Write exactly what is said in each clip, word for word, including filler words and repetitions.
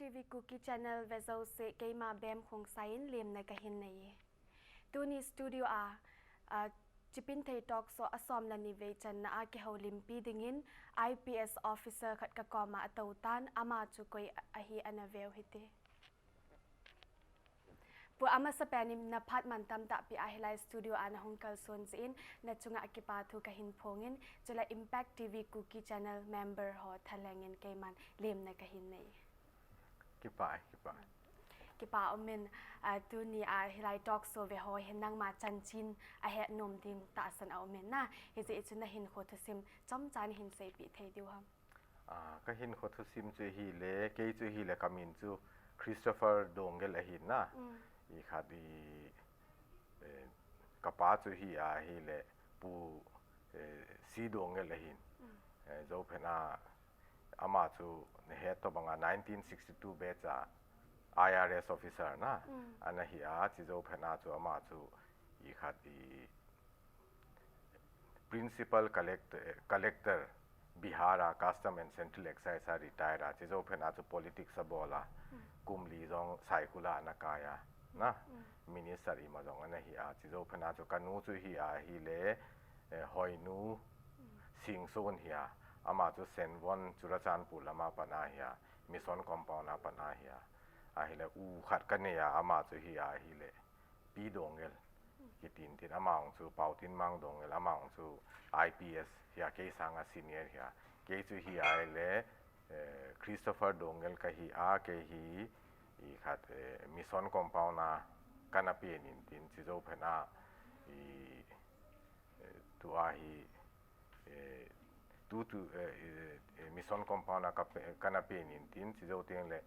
T V Kuki Channel ve jouse keima Bem Khongsai in lemna kahin nei e. Tuni studio a, a, Chipinthei Talk Show a som le ni vei channa a kihoulimpi dingin I P S officer khat kakoma atou tan, ama chu koi ahi ana veu hite. Pu, amasapen in naphat man tamtah pia hilai studio a nahung kalson jeh in nachunga kipa thu kahin phongin, chule Impact T V Kuki Channel member ho thalheng in keiman lemna kahin nei. Kipa, kipa. Kipa umin, a, tuni a hilai talk show ve ho hin nangma chanchin ahet nom ding tahsan aumin na. Hijeh chun nahinkho thusim chomcha nahin seipeh thei diu ham? A, kahinkho thusim chu hile, kei chu hile kamin chu Christopher Dongel ahin na. Mm. Ikhat i, eh, kapa chu hi ahile Pu, eh, C Dongel ahin. Mm. Eh, Zophena ama chu nahet to banga nineteen sixty-two batch a I R S officer na. Mm. Ana hi a, chi Zophena chu ama chu ikhat i Principal Collect-, eh, Collector Bihar a Custom and Central Excise a retire a, chi Zophena chu politics abol a, Hmm. kum li jong Saikul a ana kai a, na, Hmm. minister ima jong ana hi a, chi Zophena chu kanu chu hi ahile, eh, Hoinu Hmm. Singson hi a, ama chu Senvon Churachandpur lama pat a hi a, Mission Compound a pat a hi a, ahile u khat kanei a, ama chu hi ahile, Pi Dongel, kitin tin, ama ong chu Pautinmang Dongel, ama ong chu I P S hi a, kei sanga senior hi a, kei chu hi ahile, eh, Christopher Dongel kahi a, kei hi ikhat, eh, Mission Compound a kana pen in tin, chi Zophena, i, eh, tua hi, eh, tu tu, eh, eh, eh, Mission Compound a ka pe-, kana pen in tin, chi Zoteng le,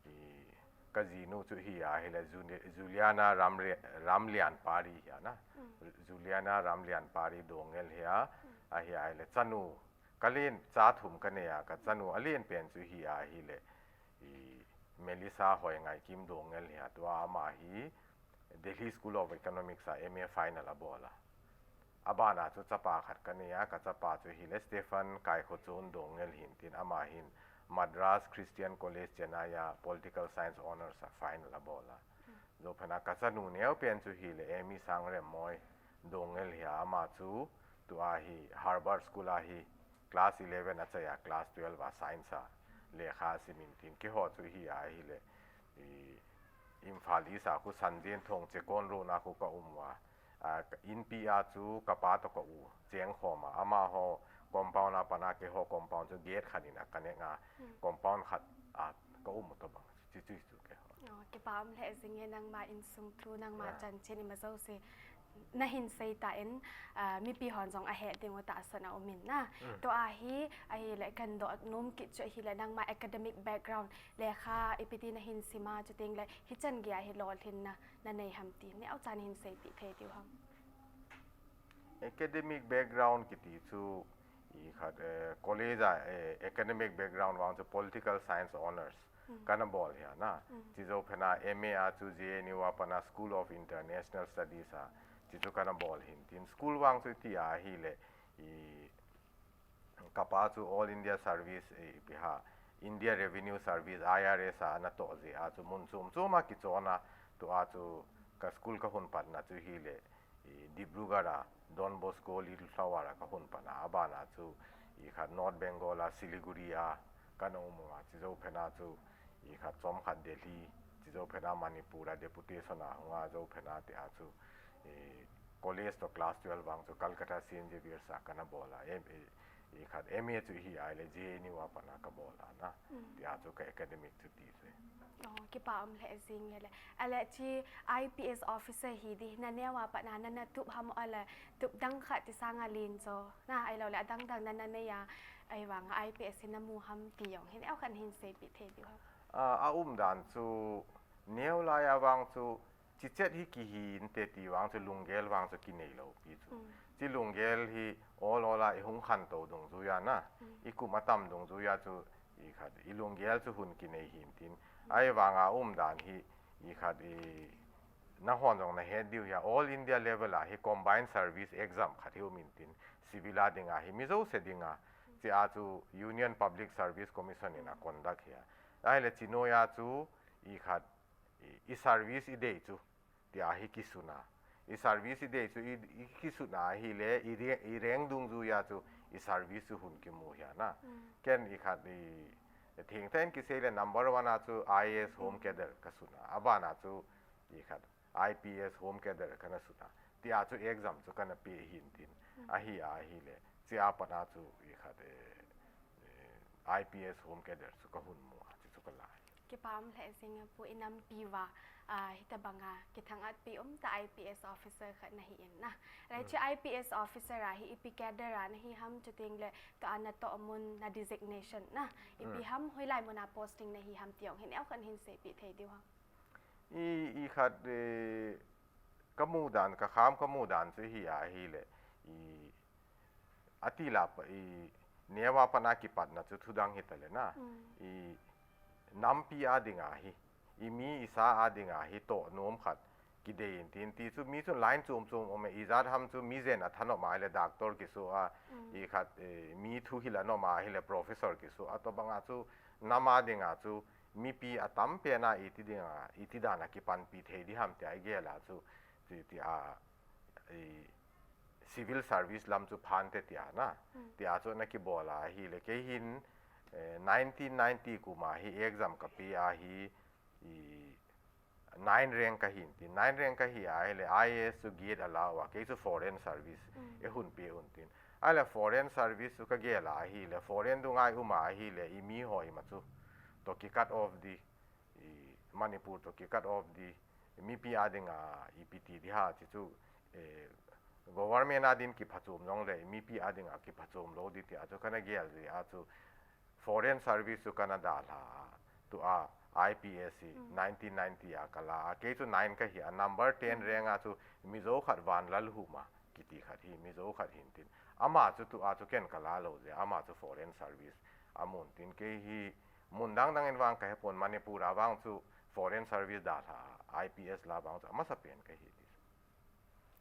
i, kajinu chu hi ahile Juli-, Juliana Ramre-, Ramlianpari hi a na. Mm. Juliana Ramlianpari Dongel hi a, Mm. ahi ahile chanu, kalen cha thum kanei a, kachanu alen pen chu hi ahile, i, Melissa Hoingaikim Dongel hi a, tua ama hi Delhi School of Economics a M A final abol a. Abana chu chapa khat kanei a, kachapa chu hile Stephen Kaikhochon Dongel hin tin, ama hin Madras Christian College Chennai a Political Science Honours a final abol a. Zophena kachanu neo pen chu hile Amy Sangremmoi Dongel hi a, ama chu tua hi Harvard School a hi class eleven achai a, class twelve a science a lekha asim in tin, keiho chu hi ahile, i, Imphal East a khu Sanjenthong Chekon Road a khu ka um uva, a, ka inpi a chu kapa toh ka u chengkhom a, amaho compound a pat a keiho compound chu gate khat in a connect a, Hmm. compound khat a ka um u tobang, chi chu chu keiho. Oh, kipa um lheh jing e, nangma insung thu, nangma Ah. chanchin ima jouse nahin sei tan, ah, mipi hon jong ahet diu tahsan aumin na. Mm. Tua hi, ahile kadoh nom kit chu ahile nangma academic background, lekha ipi ti nahin sim a, chuteng le hichan geiya hi lolhinna nanei ham ti neocha nahin seipeh thei diu ham? Academic background kiti chu ikhat, eh, college a, eh, academic background vang chu Political Science Honours Hmm. kana bol hi a na. Hmm. Chi Zophena M A a chu J N U a pat a School of International Studies a, chi chu kana bol hin tin, school vang chu iti ahile, i, kapa chu All India Service, i, ipi ham, India Revenue Service, I R S a ana toh jeh a chu mun chom chom a kichon a, tua chu ka school kahung patna chu hile, i, Dibrugarh a Don Bosco Little Flower a kahung pat a, abana chu ikhat North Bengal a Siliguri a kana um uva, chi Zophena chu ikhat chomkhat Delhi, chi Zophena Manipur a deputation a hung a, Zophena tia chu, i, college toh class twelve vang chu Calcutta Saint Xavier's a kana bol a, em, i, ikhat M A chu hi ahile J N U a pat a kabol a na, Mm. tia chu ka academic chu ti chu. Oh, kipa um lheh jing e le. Ahile chi I P S officer hi di naneo a pat a nana tup ham, ahile tup dang khat ti sanga len jo na, ahilou le adang dang nana nei a, ahivang a I P S hi namu ham ti jong hin neokhat hin seipeh thei diu ham? Ah, a umdan chu neo lai a vang chu chichet hi kihi inte ti vang chu lunggel vang chu kinei lou pi chu. Mm. Chi lunggel hi ol ol a ihung khantou dungjui a na, Mm. ikum atam dungjui a chu ikhat ilunggel chu hung kinei hin tin. Ahivang a umdan hi ikhat i nahon jong nahet diu hi a, All India level a hi combined service exam khat hi um in tin, civil a dinga hi mi jouse dinga, chi a chu Union Public Service Commission in a conduct hi a. Ahile chinoiya chu i khat i, i service i dei chu tia hi kisun a. I service i dei chu i, i kisun a ahile i re-, i rank dungjuiya chu i service chu hung kimu hi ana. Ken i khat i thengtah in kisei le number one a chu I A S Home Cadre ka sun a. Abana chu i khat I P S Home Cadre kana sun a. Tia chu exam chu kana pe hintin. Ahi ahile chia pat a chu i khat, eh, eh, I P S Home Cadre chu ka hung mu a, chu chu ka la hi. Kipa um lheh jing e pu, i nampi uva, ah, hitabanga kithangatpi umtah I P S officer khat nahi in na. Lai chu I P S officer a hi ipi cadre a nahi ham, chuteng le tua natoh mun na designation na ipi ham, hoilai mun a posting nahi ham ti jong hin neokhat hin seipeh thei diu ham? I, i khat, eh, ka mudan, ka kham ka mudan chu hi ahile, i, ati la pa, i, neo a pat a kipatna chu thudang hita le na. I, nampi a dinga hi, i mi i sa a dinga hi tohnom khat kidei in tin ti chu mi chun line chom chom um e, ijat ham chu mi jen a thanop ma ahile doctor kisu a, i khat, eh, mi thuhil a nom a ahile professor kisu a, tobanga chu nam a dinga chu mipi atam pen a iti dinga, iti dan a kipanpi thei di ham tia i gel a chu, ti, ti a, i, civil service lam chu phante tia na. Tia chu na kibol a ahile kei hin, eh, nineteen ninety kum a hi exam ka pe a hi, i, nine rank ka hin tin, nine rank ka hi ahile I A S chu gate a la uva, kei chu foreign service e hung pe un tin. Ahile foreign service chu ka gel a ahile foreign dunga i um a ahile i mi ho ima chu toh ki cut off di, i Manipur toh ki cut off di, mipi a dinga ipi ti di ha, ti chu, eh, government a din kiphachom jong le mipi a dinga kiphachom lou di tia chu kana gel jeh a chu foreign service chu kana dalha a, tua I P S hi nineteen ninety a ka la a, kei chu nine ka hi a, number ten rank a chu Mizo khat Vanlalhuma kiti khat hi, Mizo khat hin tin. Ama chu tua chu ken ka la lou jeh a, ama chu foreign service a mun tin, kei hi mun dang dang in vang ka hepon, Manipur a vang chu foreign service dalha a, I P S la vang chu amasapen ka hi ti.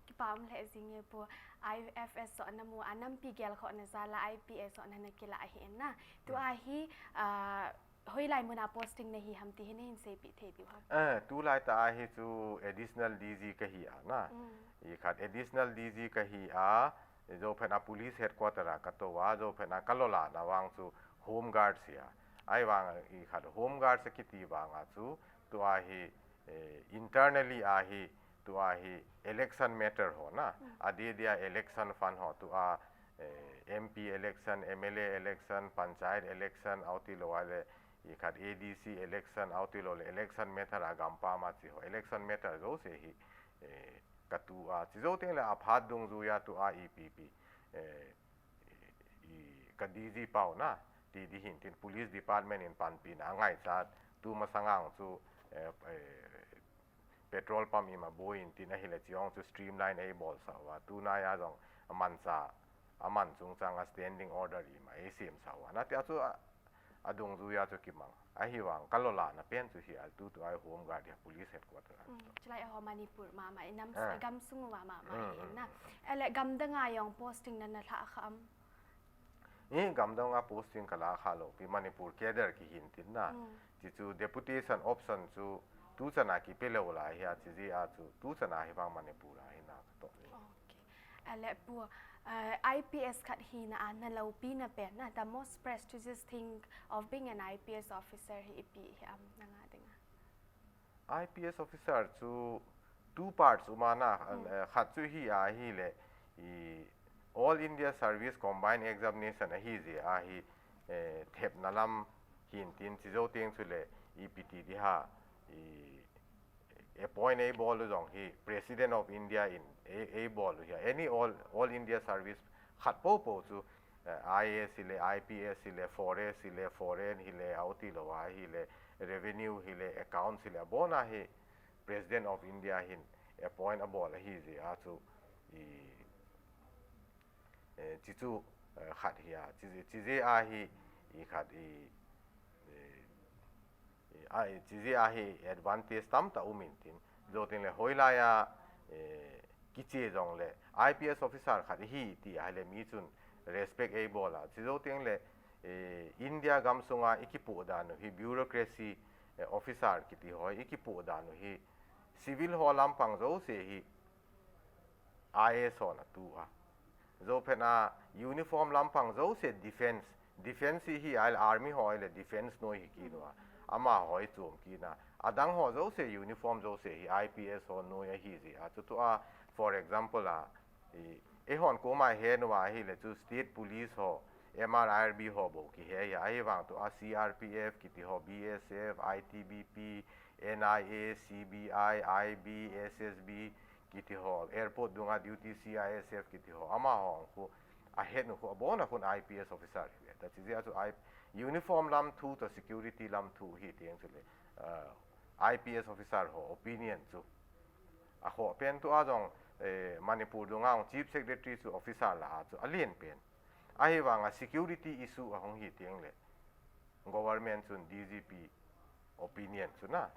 Kipa um lheh jing e pu, I F S sohna mu a nampi gelkhohna jal a I P S sohna na kila ahi in na. Tua hi, ah, hoilai mun a posting nahi ham ti hi na hin seipeh thei diu ham? Eh, tulai tah a hi chu additional D G ka hi a na. I khat additional D G ka hi a, Zophena police headquarter a ka tou a, Zophena ka lolhahna vang chu home guards hi a. Ahivang i khat home guards a kiti vang a chu, tua hi, eh, internally a hi, tua hi election matter ho na, adeh dia election fund ho, tua, eh, M P election, M L A election, panchayat election, auti lou a le, i khat A D C election, auti lou le election matter a gampam a chi ho, election matter jouse hi, eh, ka tu a, chi jou teng le aphat dungjuiya tua ipi pi, eh, i, i, ka D G pau na, ti di hin tin police department in panpina angaichat, tu masanga chu, eh, eh, petrol pump ima boi in tin ahile chi jong chu streamline ei bolsah uva, tunaiya jong amanchah, aman chungchang a standing order ima ei semsah uva. Na tia chu a, adungjuiya chu kimang. Ahivang ka lolhahna pen chu hi a, tu tua hi home guard hi a police headquarter a. Chulai a ho Manipur mama, i nam, gamsung uva mama hi na. Ele gamdang a jong posting na na lhah kha am? I gamdang a posting ka la kha lou pi, Manipur cadre kihin tin na. Chi chu deputation option chu tuchan a kipe lou lai hi a, chi jeh a chu tuchan a hi vang Manipur a hi na ka toh ni. Okay. Ele pu, eh, I P S khat hina a na loupina pen na, the most prestigious thing of being an I P S officer hi ipi hi am nanga dinga? I P S officer chu two parts um a na, eh, khat chu hi ahile, i All India Service Combined Examination ahi jeh a hi, eh, thepna lam hin tin chi jou teng chule ipi ti di ha, i appoint ei bol u jong hi President of India in ei, ei bol u hi a, any all, all India service khat popo chu, eh, I A S hile, I P S hile, forest hile, foreign hile, auti lou a hile, revenue hile, accounts hile, abon a hi President of India hin appoint abol ahi jeh a chu i, eh, chi chu, eh, khat hi a, chi, chi jeh a hi i khat i, eh, i, a, i, chi jeh a hi advantage tamtah um in tin. Jou teng le hoilai a, eh, kiche jong le I P S officer khat hi ti ahile mi chun respect ei bol a. Chi jou teng le Eh, India gamsunga ikipoh dan u hi bureaucracy, eh, officer kiti ho ikipoh dan u hi civil ho lampang jouse hi I A S hon atu a. Jou phat a uniform lampang jouse defense. Defense hi ahile army ho ahile defense noi hi kit u a. Amaho hi chom kit na. Adang ho jouse uniform jouse hi I P S ho noi ahi jeh a. Chuti a, for example a, i, eihon koma he u ahile chu state police ho, M R I R B ho bou kihe a, ahivang tua C R P F kiti ho, B S F, I T B P, N I A, C B I, I B, S S B kiti ho, airport dunga duty C I S F kiti ho, amaho khu ahet u khu, abon a khun I P S officer hi. Tua chu jeh a chu I, uniform lam thu toh security lam thu hi teng chule, uh, I P S officer ho opinion chu akhoh pen tua jong, eh, Manipur dunga Chief Secretary chu officer lah a chu alen pen. Ahivanga security issue ahung hi teng le government chun D G P opinion chu na,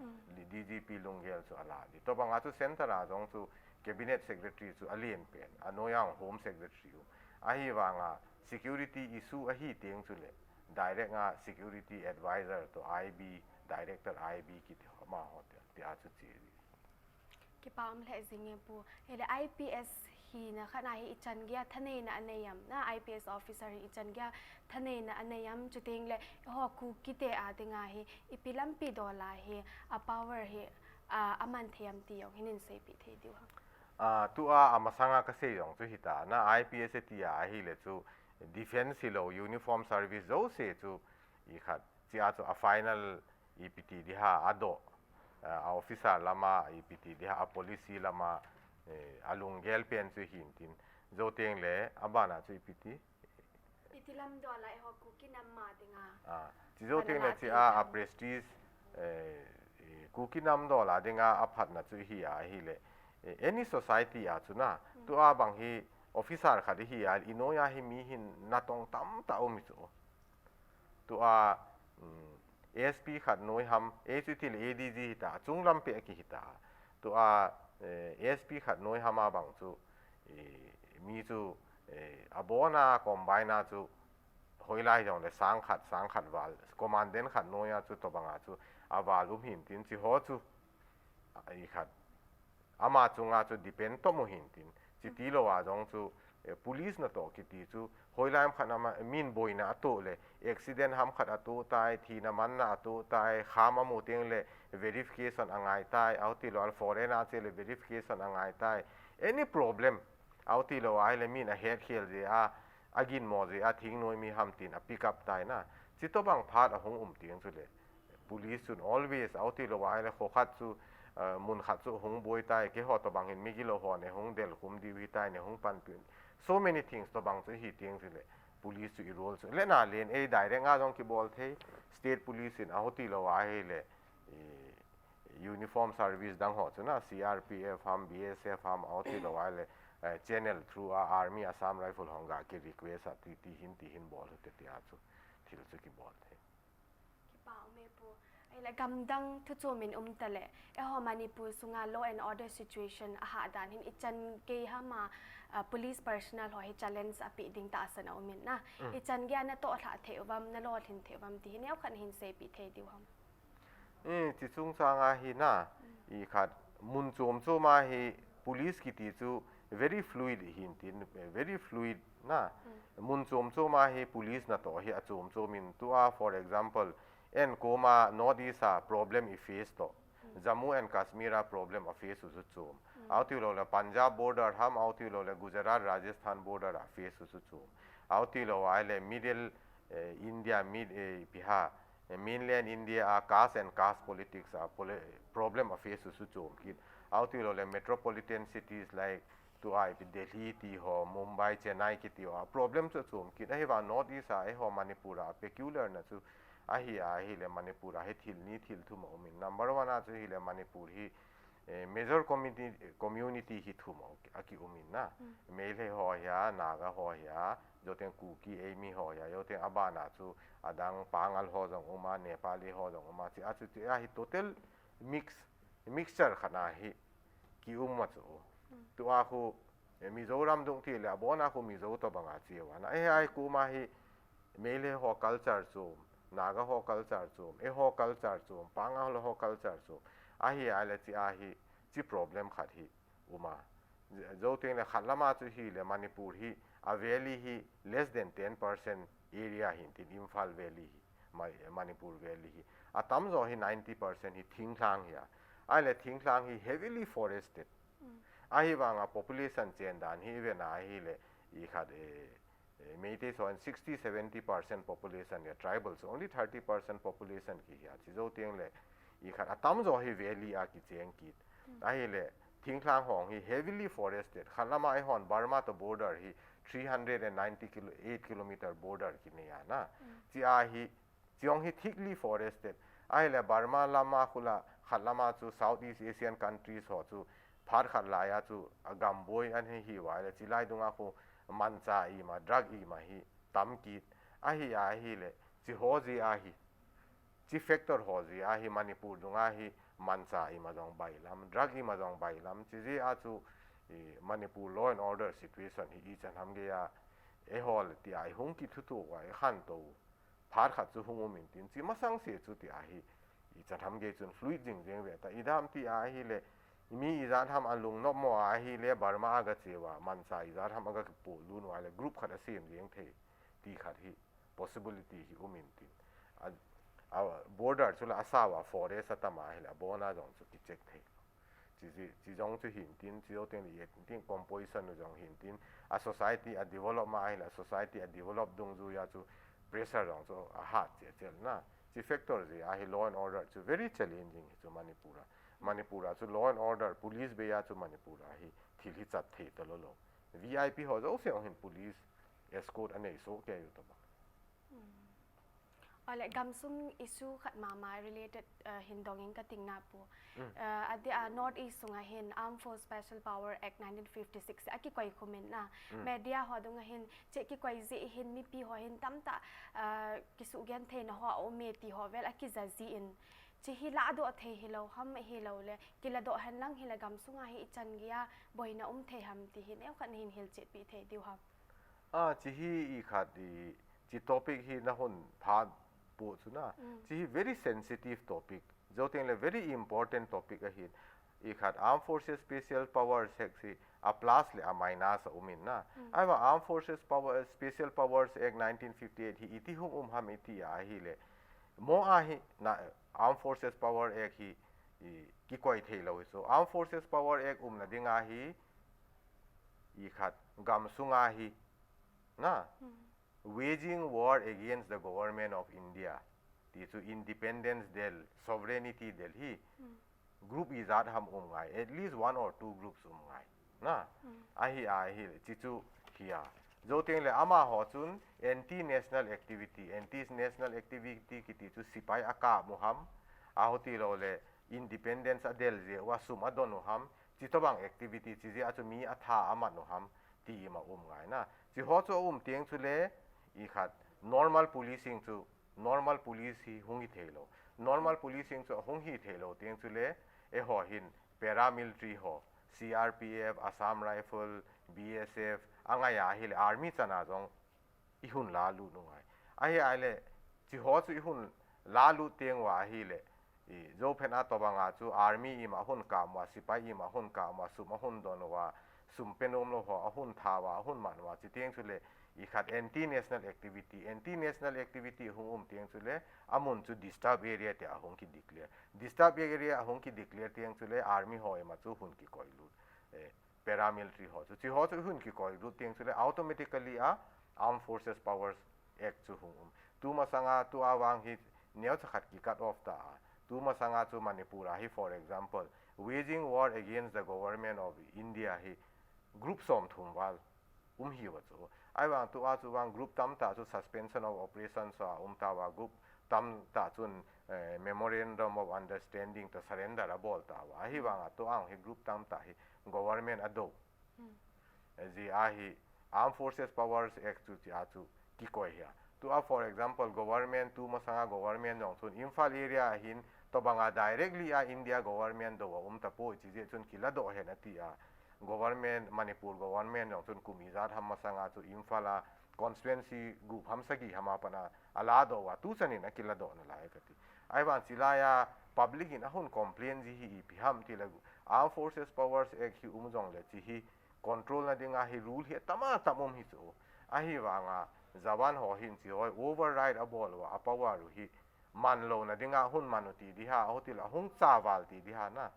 D G P lunggel chu ala di. Tobanga chu center a jong chu cabinet secretary chu alen pen. Anoiya home secretary u. Ahivanga security issue ahi teng chule direct a security advisor toh I B, director I B kiti ho amaho te, tia chu chi. Kipa um lheh jing e pu. Hile I P S hina khat a hi ichan geiya thaneina anei am na, I P S officer hi ichan geiya thaneina anei am, chuteng le eiho Kuki te a dinga hi ipi lampi dol a hi a power hi, a, aman thei am ti jong hin in seipeh thei diu ham. A, tua amasanga kasei jong chu hita na, I P S tia ahile chu defense hilou uniform service jouse chu i khat chia chu a final ipi ti di ham, adoh, a, a officer lama ipi ti di ham, a policy lama, eh, alunggel pen chu hin tin. Jou teng le, abana chu ipi ti. Iti lam dol a eiho Kuki nam a dinga. A, chi jou teng le chi a, a prestige, eh, eh, Kuki nam dol a dinga aphatna chu hi a ahile. Eh, any society a chu na, tua bang hi officer khat hi a, i noiya hi mi hin natong tamtah um hi chu. Tua, um, A S P khat noi ham, A S P til A D G hita, achung lampi a kihita. Tua, eh, A S P khat noi ham a bang chu, eh, mi chu, eh, abona combine a chu, hoilai jong le sang khat, sang khat val, commandant khat noiya chu tobanga chu, aval um hin tin chi ho chu, a, i khat, ama chunga chu depend to mu hin tin. Chi tilou a jong chu, eh, police natoh kiti chu, hoilai ham khat ama, min boina atoh le, accident ham khat atoh tai, thina manna atoh tai, kham amu teng le, verification angai tai, ahutilou a foreign a che le verification angai tai. Any problem, ahutilou a ahile min ahet khel jeh a, aginmo jeh a, thingnoi mi ham tin a pick up tai na. Chi tobang phat ahung um teng chule. Police chun always, ahutilou a ahile kho khat chu, uh, mun khat chu hung boi tai, keiho tobang hin migilou ho nei hung del khum diu hitai, nei hung panpi. So many things tobang chu hi teng chule. Police chu i role chu. Le na len ei direct a jong kibol thei, state police in ahutilou a ahile, i uniform service dang ho chu na, C R P F ham, B S F ham, ahutilou a ahile, eh, channel through a army Assam Rifle hon ga ki request a ti, ti hin, ti hin bol u te tia chu. Thil chu kibol thei. Kipa um e pu. Ahile gamdang thu chom in um ta le, eiho Manipur sunga law and order situation ahah dan hin ichan gei ham a, ah, police personnel ho hi challenge apeh ding tahsan aum in na. Mm. Ichan geiya natoh lhah thei uvam, nalolhin thei uvam ti hi neokhat hin seipeh thei diu ham. Eh, chi chungchang a hi na, mm, i khat mun chom chom a hi police kiti chu very fluid hin tin, eh, very fluid na. Mm. Mun chom chom a hi police natoh hi achom chom in tua, for example, en koma North East a problem i face toh. Mm. Jammu and Kashmir a problem a face u chu chom. Mm. Ahutilou le Punjab border ham, ahutilou le Gujarat, Rajasthan border a face u chu chom. Ahutilou a ahile Middle, eh, India, mid, eh, ipi ham, eh, mainland India a caste and caste politics a poli-, problem a face u chu chom kit. Ahutilou le metropolitan cities like tua ipi Delhi ti ho, Mumbai, Chennai kiti ho, a problem chu chom kit. Ahivang North East a, eiho Manipur a peculiar na chu ahi a, ahile Manipur a hi thil ni thil thum aum in. Number one a chu hile Manipur hi, eh, major community, community hi thum a, aki um in na. Mm. Meitei ho hi a, Naga ho hi a, jou teng Kuki, Aimi ho hi a, jou teng abana chu adang Pangal ho jong um a, Nepali ho jong um a, chi a chu chi a hi total mix, mixture khat a hi ki um a chu. Mm. Tua khu, eh, Mizoram dung ti le abona khu Mizo tobang a chi uva na. Eh, ai kuma hi Meitei ho culture chu um, Naga ho culture chu um, eiho culture chu um, Pangalo ho culture chu um. Ahi ahile chi ahi, chi problem khat hi um a. Jou teng le khat lama chu hile Manipur hi, a valley hi less than ten percent area hintin, Imphal Valley hi, Ma-, Manipur Valley hi. Atamjo hi ninety percent hi thinglhang hi a. Ahile thinglhang hi heavily forested. Ahivanga population chen dan hi i vena ahile, i khat, eh, eh, Meitei ho in sixty, seventy percent population le tribal chu only thirty percent population kihi a, chi jou teng le, i khat atamjo hi valley a kicheng kit. Ahile, thinglhang hong hi heavily forested. Khat lama eihon Burma to border hi three hundred and ninety kilo, eight kilometer border kinei a na. Chi ahi, chi hong hi thickly forested. Ahile Burma lama khu la, khat lama chu Southeast Asian countries ho chu phat khat laiya chu agamboi ahi hi uva ahile, chi lai dunga khu mancha ima, drug ima hi tam kit. Ahi ahile, chi ho jeh ahi, chi factor ho jeh ahi Manipur dunga hi mancha ima jong bailam, drug ima jong bailam, chi jeh a chu, i, Manipur law and order situation hi ichan ham geiya, eiho le tia i hung kithutup uva i khantou phat khat chu hung um intin, chi masang se chu tia hi, ichan ham gei chun fluid jing jeng ve ta, idam tia ahile, mi ijat ham alung nopmo ahile, Burma aga che uva, mancha ijat ham aga kipolut uva le, group khat asem jeng thei, ti khat hi possibility hi um intin. A, a border chu la asa uva forest atam ahile, abona jong chu kicheck thei. Chi, chi, chi jong chu hintin, chi jou teng le ethnic composition u jong hintin, a society a develop ma ahile, a society a develop dungjuiya chu pressure jong chu ahat cheh cheh na. Chi factor jeh ahi law and order chu very challenging hi chu Manipur a. Manipur a chu law and order, police beiya chu Manipur a hi thil hi chat thei talou lou. V I P ho jouse jong hin police escort anei soh kei u tobang. Ahile gamsung issue khat mama related, eh, hin dong inge kating na pu. Eh, adeh a North East sunga hin Armed Force Special Power Act nineteen fifty-six akikoi khum in na. Media ho dunga hin, chi kikoi jeh hin mipi ho hin tamtah, eh, kisugenthei na ho aume ti ho vel akija jin. Chi hi ladoh thei hilou ham, hilou le, kiladoh henlang hile gamsunga hi ichan geiya boina um thei ham ti hi neokhat nahin hilchetpi thei diu ham. A, chi hi i khat i, chi topic hi nahung phat pu chu na. Chi hi very sensitive topic. Jou teng le very important topic ahin. I khat Armed Forces Special Powers Act hi a plus le a minus a um in na. Ahivang Armed Forces Power, Special Powers Act nineteen fifty-eight hi iti hung um ham iti ahile, mo ahi na, Armed Forces Power Act hi, i, kikoi thei lou hi chu. Armed Forces Power Act umna dinga hi, i khat gamsunga hi, na, waging war against the government of India, ti chu independence del, sovereignty del hi, group ijat ham um ngai, at least one or two groups um ngai. Na, ahi, ahi, chi chu hi a. Jou teng le amaho chun anti-national activity, anti-national activity kiti chu sepai akap u ham, aho tilou le independence adel jeh uva sum adon u ham, chi tobang activity chi jeh a chu mi atha aman u ham, ti ima um ngai na. Chi ho chu aum teng chule, i khat normal policing chu, normal police hi hung hi thei lou. Normal policing chu ahung hi thei lou teng chule, eiho hin paramilitary ho, C R P F, Assam Rifle, B S F, angai ahile army chana jong i hung lalut u ngai. Ahi ahile, chi ho chu i hung lalut teng uva ahile, i, jou phat a tobanga chu army ima hung kap uva, sepai ima hung kap uva, sum ahung don uva, sum penom lou ho ahung tha uva, ahung man uva, chi teng chule, i khat anti-national activity, anti-national activity hung um teng chule, amun chu disturb area tia ahung ki declare. Disturb area ahung ki declare teng chule, army ho ima chu hung kikoi lut. Eh, paramilitary ho chu. Chi ho chu hung kikoi lut teng chule automatically a Armed Forces Powers Act chu hung um. Tumasanga tua vang hi neocha khat ki cut off ta a. Tumasanga chu Manipur a hi, for example, waging war against the government of India hi group somthum val um hi uva chu. Ahivang tua chu vang group tamtah chu suspension of operations a um ta uva, group tamtah chun, eh, memorandum of understanding to surrender abol ta uva. Ahivanga tua hi group tamtah hi government adou. Ji ahi, Armed Forces Powers Act chu chi a chu kikoi hi a. Tua, for example, government, tumasanga government jong chun Imphal area a hin tobanga directly a India government dou a um tapoi, chi jeh chun kiladoh hen ati a. Government, Manipur government jong chun kum ijat ham masanga chu Imphal a constituency gup ham sagi ham a pat a aladoh uva, tuchan in akiladoh nalai kati. Ahivang chilai a public in ahung complain ji hi ipi ham tile, Armed Forces Powers Act hi um jongle chi hi control na dinga hi rule hi atam atam um hi chu. Ahivanga jawan ho hin chi ho override abol uva, a power u hi man lou na dinga hung man u ti di ham, ahung til ahung chaval ti di ham na.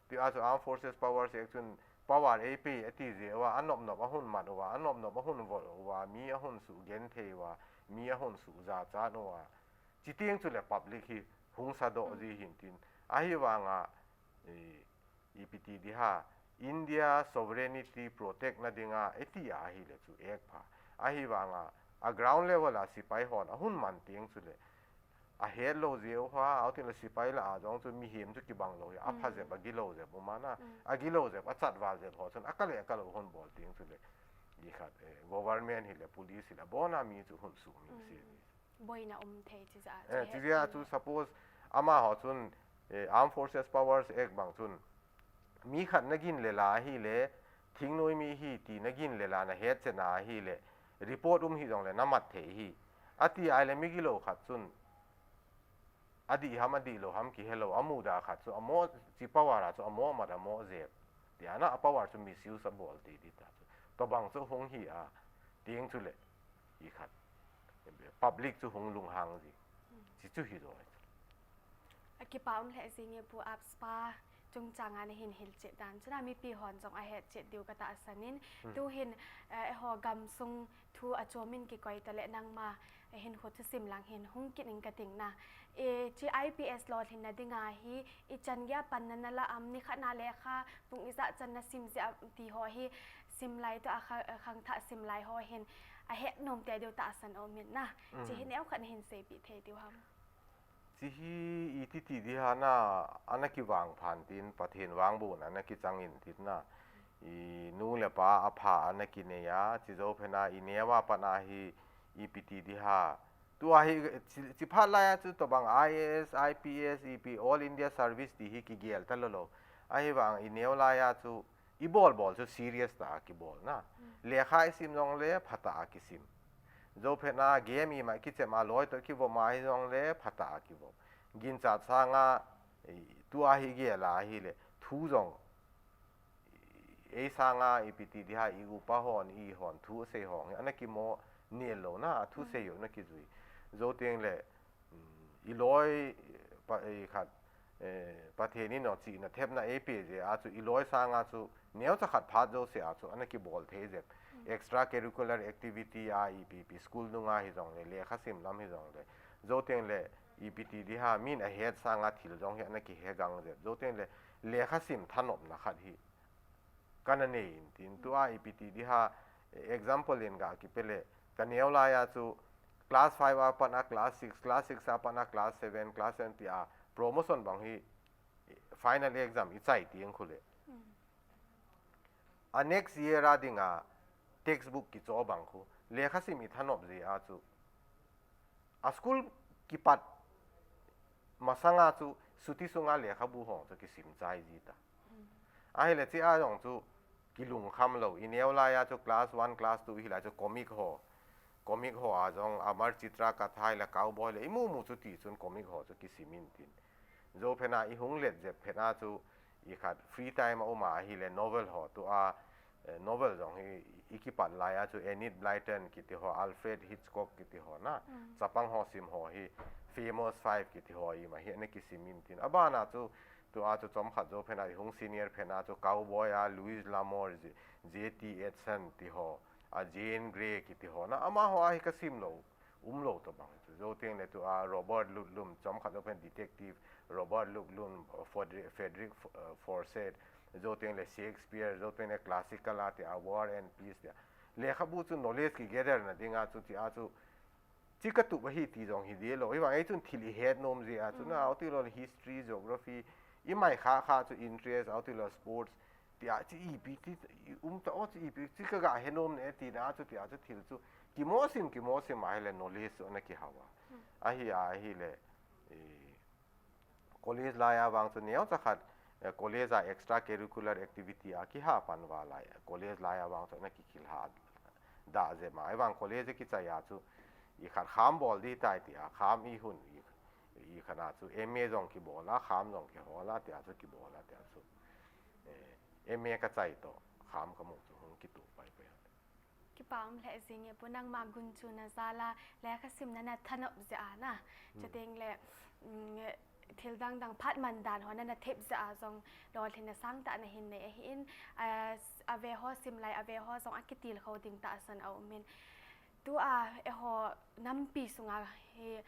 Ti a chu Armed Forces Powers Act chun power eipe ati jeh uva, anop nop ahung man uva, anop nop ahung vol uva, mi ahung sugenthei uva, mi ahung sujachat uva. Chiteng chule public hi hung sadoh ji hin tin. Ahivanga, eh, ipi ti di ham, India sovereignty protect na dinga eti ahile chu ek pha. Ahivanga, a ground level a sipai hon ahung man teng chule, ahet lou jeh uva, ahung til sipai lah a jong chu mihem chu kibang lou hi, apha jep, agilou jep, um a na, agilou jep, achatval jep ho chun, akale, akalou hung bol teng chule, ikhat, eh, government hile, police hile, abona mi chu hung sumil se. Boina um thei chi jeh a chu, eh, chi jeh a chu, suppose amaho chun, eh, Armed Forces Powers Act bang chun, mi khat nagin le la ahile, thingnoi mi hi ti nagin le la nahet chen ahile, report um hi jongle namat thei hi. Ati ahile migilou khat chun, adih ham, adihlou ham kihelou, amuda khat chu, amo, chi power a chu, amo mat, amo jep. Ti a na, a power chu misuse abol ti di ta chu. Tobang chu hung hi a, teng chule, ikhat, public chu hung lunghang ji. Chi chu hi joi. Akipa um lheh jing e Pu, AFSPA chungchang a nahin hilchet dan chun a mipi hon jong ahetchet diu katahsan in, tuhin, eh, eiho gamsung thu achom in kikoi tale nangma, eh, hinkho thusim lang hin hung kit in kating na. Eh, chi IPS lolhinna dinga hi, ichan geiya panna nalah am, nikhat na lekha pung ijat chan nasim jeh am ti ho hi, simlai toh a kha-, khangthah simlai ho hin ahet nom te diu tahsan um in na. Chi hi neokhat nahin seipeh thei diu ham? Chi hi iti ti di ham na, ana kivangphan tin, Pathen vangbohna ana kichang in tin na. I nu le pa apha ana kinei a, chi jou phat a ineo a pat a hi ipi ti di ham. Tua hi chi, chi phat lai a chu tobang IAS, IPS, ipi All India Service ti hi kigel talou lou. Ahivang ineo lai a chu ibol bol chu serious tah a kibol na. Lekha isim jongle phatah a kisim. Jou phat a game ima kichem a loi toh kivom a hijongle phatah a kivom. Ginchat sanga, eh, tua hi gel ahile thu jong, ei sanga ipi ti di ham, i upa hon, i hon thu asei hon hi ana kimo nel lou na, athusei u ana kijui. Jou teng le, um, iloi, pa, ikhat, eh, Pathen in o chihna thepna eipe jeh a chu iloi sanga chu neocha khat phat jouse a chu ana kibol thei jep. Extra curricular activity a ipi ipi school nunga hijongle, lekha sim lam hijongle. Jou teng le ipi ti di ham, min ahet sanga thil jong hi ana kihe gang jep. Jou teng le lekha sim thanopna khat hi kana nei in tin, tua ipi ti di ham, example in ga kipe le, kaneo lai a chu class five a pat a class six, class six a pat a class seven, class seven ti a promotion bang hi final exam ichai teng khu le, a next year a dinga textbook kicho bang khu, lekha sim ithanop jeh a chu, a school kipat masanga chu suti sunga lekhabu hong chu kisim chai ji ta. Ahile chi a jong chu kilungkham lou, ineo lai a chu class one, class two hilai chu comic ho, comic ho a jong Amar Chitra Katha le Cowboy le imu mu chu ti chun comic ho chu kisim in tin. Jou phat a ihung let jep phat a chu ikhat free time a um a ahile novel ho tua, eh, novel jong hi ikipat lai a chu Enid Blyton kiti ho, Alfred Hitchcock kiti ho na, chapang ho sim ho hi Famous Five kiti ho ima hi ana kisim in tin. Abana chu tua chu chomkhat jou phat a ihung senior phat a chu Cowboy a Louis L'Amour, J T Edson ti ho, a Jane Grey kiti ho na, amaho a hi kasim lou, um lou tobang chu. Jou teng le tua Robert Ludlum, chomkhat jou phat detective, Robert Ludlum, Frederick, Frederick, eh, Forsyth, jou teng le Shakespeare, jou teng le classical a tia War and Peace tia. Lekhabu chu knowledge kigather na dinga chu tia chu chi katup ahi ti jong hi dih lou. Ahivang ei chun thil ihet nom jeh a chu na, ahung til history, geography, imai kha kha chu interest, ahung til sports, tia chu ipi ti, i um ta o chu ipi, chi kaga he nom ne tina chu tia chu thil chu kimo sim, kimo sim ahile knowledge chu ana kihau a. Ahi a, ahile, eh, college lai a vang chu neocha khat, eh, college a extra curricular activity a kiha pan uva lai, college lai a vang chu ana kikhel ha, dah jep ma, ahivang college kichai a chu, i khat kham bol ding tai tia, kham i hun, i, i khat a chu M A jong kibol a, kham jong kihol a, tia chu kibol a, tia chu, eh, M A kachai toh, kham kamu chu hung kituh pai pai. Kipa um lheh jing e Pu, nangma gunchuna jal a, lekha simna na thanop jeh a na. Hmm. Chuteng le, mm, thil dang dang phat man dan ho na na thep jeh a jong lolhinna sangtah na hin nei ahin, a, ave ho sim lai, ave ho jong akitilkhou ding tahsan a um in. Tua, eiho nampi sunga hi,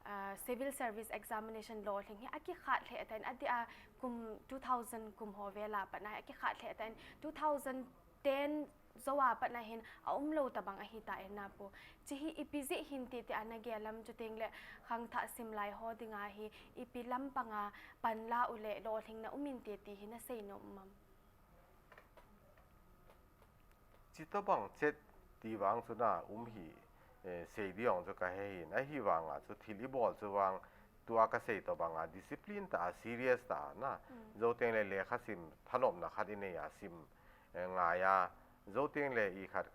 a, civil service examination lolhing hi akikhat lheh tan, adeh a kum two thousand kum ho vel a pat na hi akikhat lheh tan, two thousand ten jou a pat na hin a umlou tabang ahi ta e na Pu. Chi hi ipi jeh hin ti ti a na gel am, chuteng le khangthah sim lai ho dinga hi ipi lampang a pan la u le lolhing na um in ti ti hi na sei nom am? Chi tobang chet ti vang chu na um hi, eh, sei ding jong chu ka he hin, ahivang a chu thil i bol chu vang tua ka sei tobang a discipline tah a, serious tah a na. Mm. Jou teng le lekha sim thanopna khat i nei a sim, eh, ngai a, jou teng le i khat,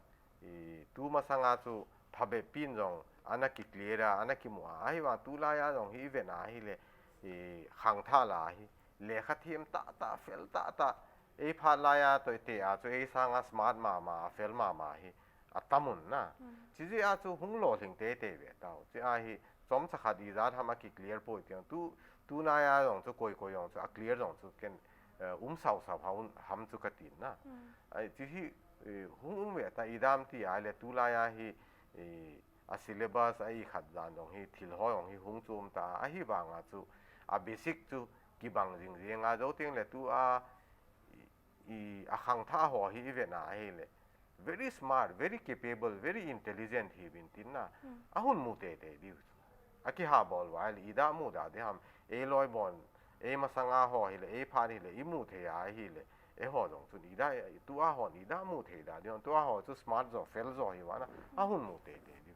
i tu masang a chu phabep pin jong ana ki clear a, ana kimu a, ahivang tulai a jong hi i vet na ahile, i khangthah la hi lekha them tah tah, fel tah tah, ei phat lai a toh i te a chu ei sanga smart mama, fel mama hi atam un na. Mm. Chi jeh a chu hung lolhing teitei ve tau. Chi a hi chomcha khat ijat ham aki clear poi ti jong tu, tunai a jong chu koi koi jong chu a clear jong chu ken, eh, um sau sau ha un ham chu ka tin na. Mm. Ai, chi hi, eh, hung um ve ta i dam ti a le tulai a hi, eh, a syllabus a i khat jan jong hi thil ho jong hi hung chom ta, ahivang a chu a basic chu kibang jing jing a, jou teng le tu a i, i a khangthah ho hi i vet na ahile very smart, very capable, very intelligent hi vin tin na. Hmm. A hun mu teitei diu. A kiha bol uva ahile i da mu da ding ham, ei loi bon, ei masang a ho hile, ei phat hile, i mu thei a ahile, eiho jong chun i da, tu a hon i da mu thei da ding, tu a ho chu smart jo, fel jo hi uva na, a hun mu teitei diu.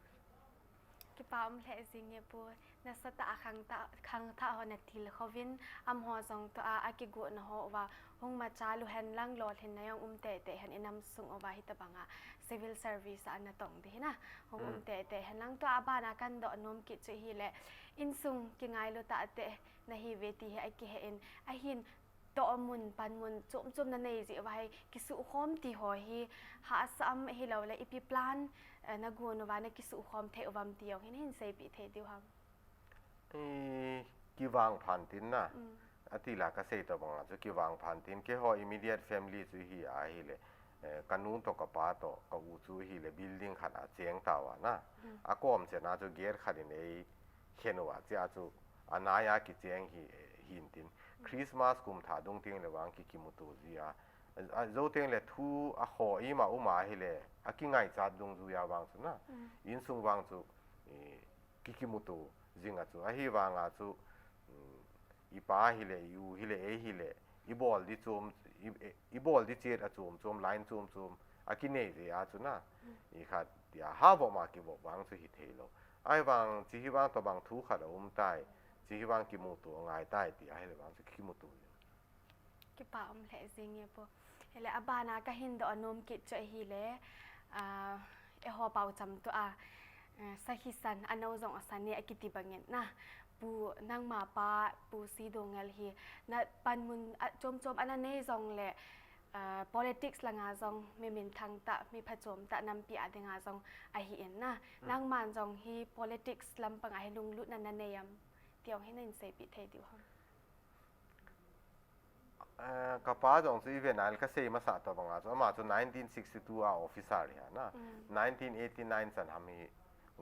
Kipa um lheh jing e Pu, nasatah a khangthah, khangthah ho na tilkhou vin, amaho jong tua, a kigot na ho uva, hung macha lou hen lang lolhinna jong um teitei hen i nam sung uva hitabang a civil service a na tong ding hi na, hung um, mm, teitei hen lang tua a ban a kan doh nom kit chu hile, insung kingailu tah tah na hi ve ti hi a kihe in, ahin toh mun, pan mun, chom chom na nei jeh uva hi, kisukhom ti ho hi, hahsa am hilou le, ipi plan, eh, na gon uva na kisukhom thei uvam ti jong hin, hin seipeh thei diu ham? Eh, kivang phan tin na. Mm. Ati la ka sei tobang a chu kivang phan tin, keiho immediate family chu hi ahile, eh, ka nu toh ka pa toh ka u chu hile building khat a cheng tauva na. Mm. A kom chen a chu gate khat in ei khen uva, chi a chu a nai a kicheng hi, eh, hin tin. Christmas kum thah dung teng le vang ki, kimuto ji a. A, a jou teng le thu a kho ima um ahile, a kingaichat dungjuia vang chu na. Mm. Insung vang chu, eh, ki, kimuto jing a chu. Ahivang a chu, um, i pa hile, i u hile, ei hile, i bol di chom, i, i, i bol di chet a chom chom, line chom chom a kinei jeh a chu na. Mm. I khat tia ha vop ma kivop vang chu hi thei lou. Ahivang, chi hi vang tobang thu khat a um tai, chi hi vang kimuto ngai tai ti ahile vang chu kimuto jing. Kipa um lheh jing e Pu. Hile a ban a ka hin doh nom kit chu ahile, ah, eiho pao cham tua, ah, sakhi san, a nou jong a san e a kiti bang in na. Pu, nangma pa, Pu C. Doungel hi, na panmun, ah, chom chom ana nei jong le, ah, politics langa jong mi minthang tah, mi phachom tah, nampi a dinga jong ahi in na. Mm. Nangman jong hi politics lampang a hi lunglutna na nei am ti jong hin na hin seipeh thei diu ham? Eh, ka pa jong chu i vet na le ka sei masa tobang a chu, ama chu nineteen sixty-two a officer hi a na. Mm. Nineteen eighty-nine chan ham hi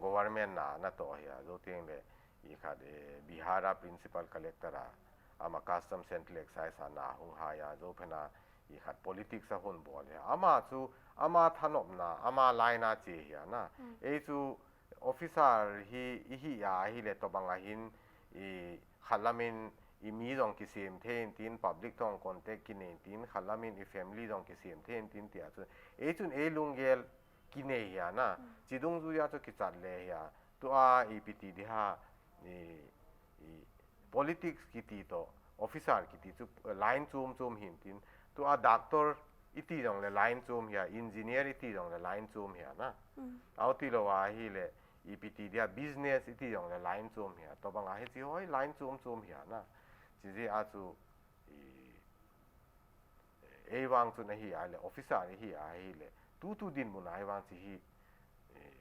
government na, na toh hi a, jou teng le i khat, eh, Bihar a principal collector a, ama custom central excise a na hung hai a, jou phat na i khat politics a hung bol hi a. Ama chu, ama thanopna, ama line a che hi a na. Mm. Ei chu officer hi, i hi a, ahile tobang a hin, i khat lam in i mi jong kisem thei in tin, public toh contact kinei in tin, khat lam in i family jong kisem thei in tin tia chu. Ei chun ei lunggel kinei hi a na. Mm. Chi dungjuia chu kichat le hi a. Tua ipi ti di ham, i, i politics kiti toh, officer kiti chu, eh, line chom chom hin tin. Tua doctor iti jongle line chom hia, engineer iti jongle line chom hia na. Auti lou ahile, ipi ti dia business iti jongle line chom hia. Tobang a hiche ho hi line chom chom hia na. Chijeh a chu, i, ei vang chun ahi ahile, officer ahi ahile, tutu dinmun a hi vang chu hi, i,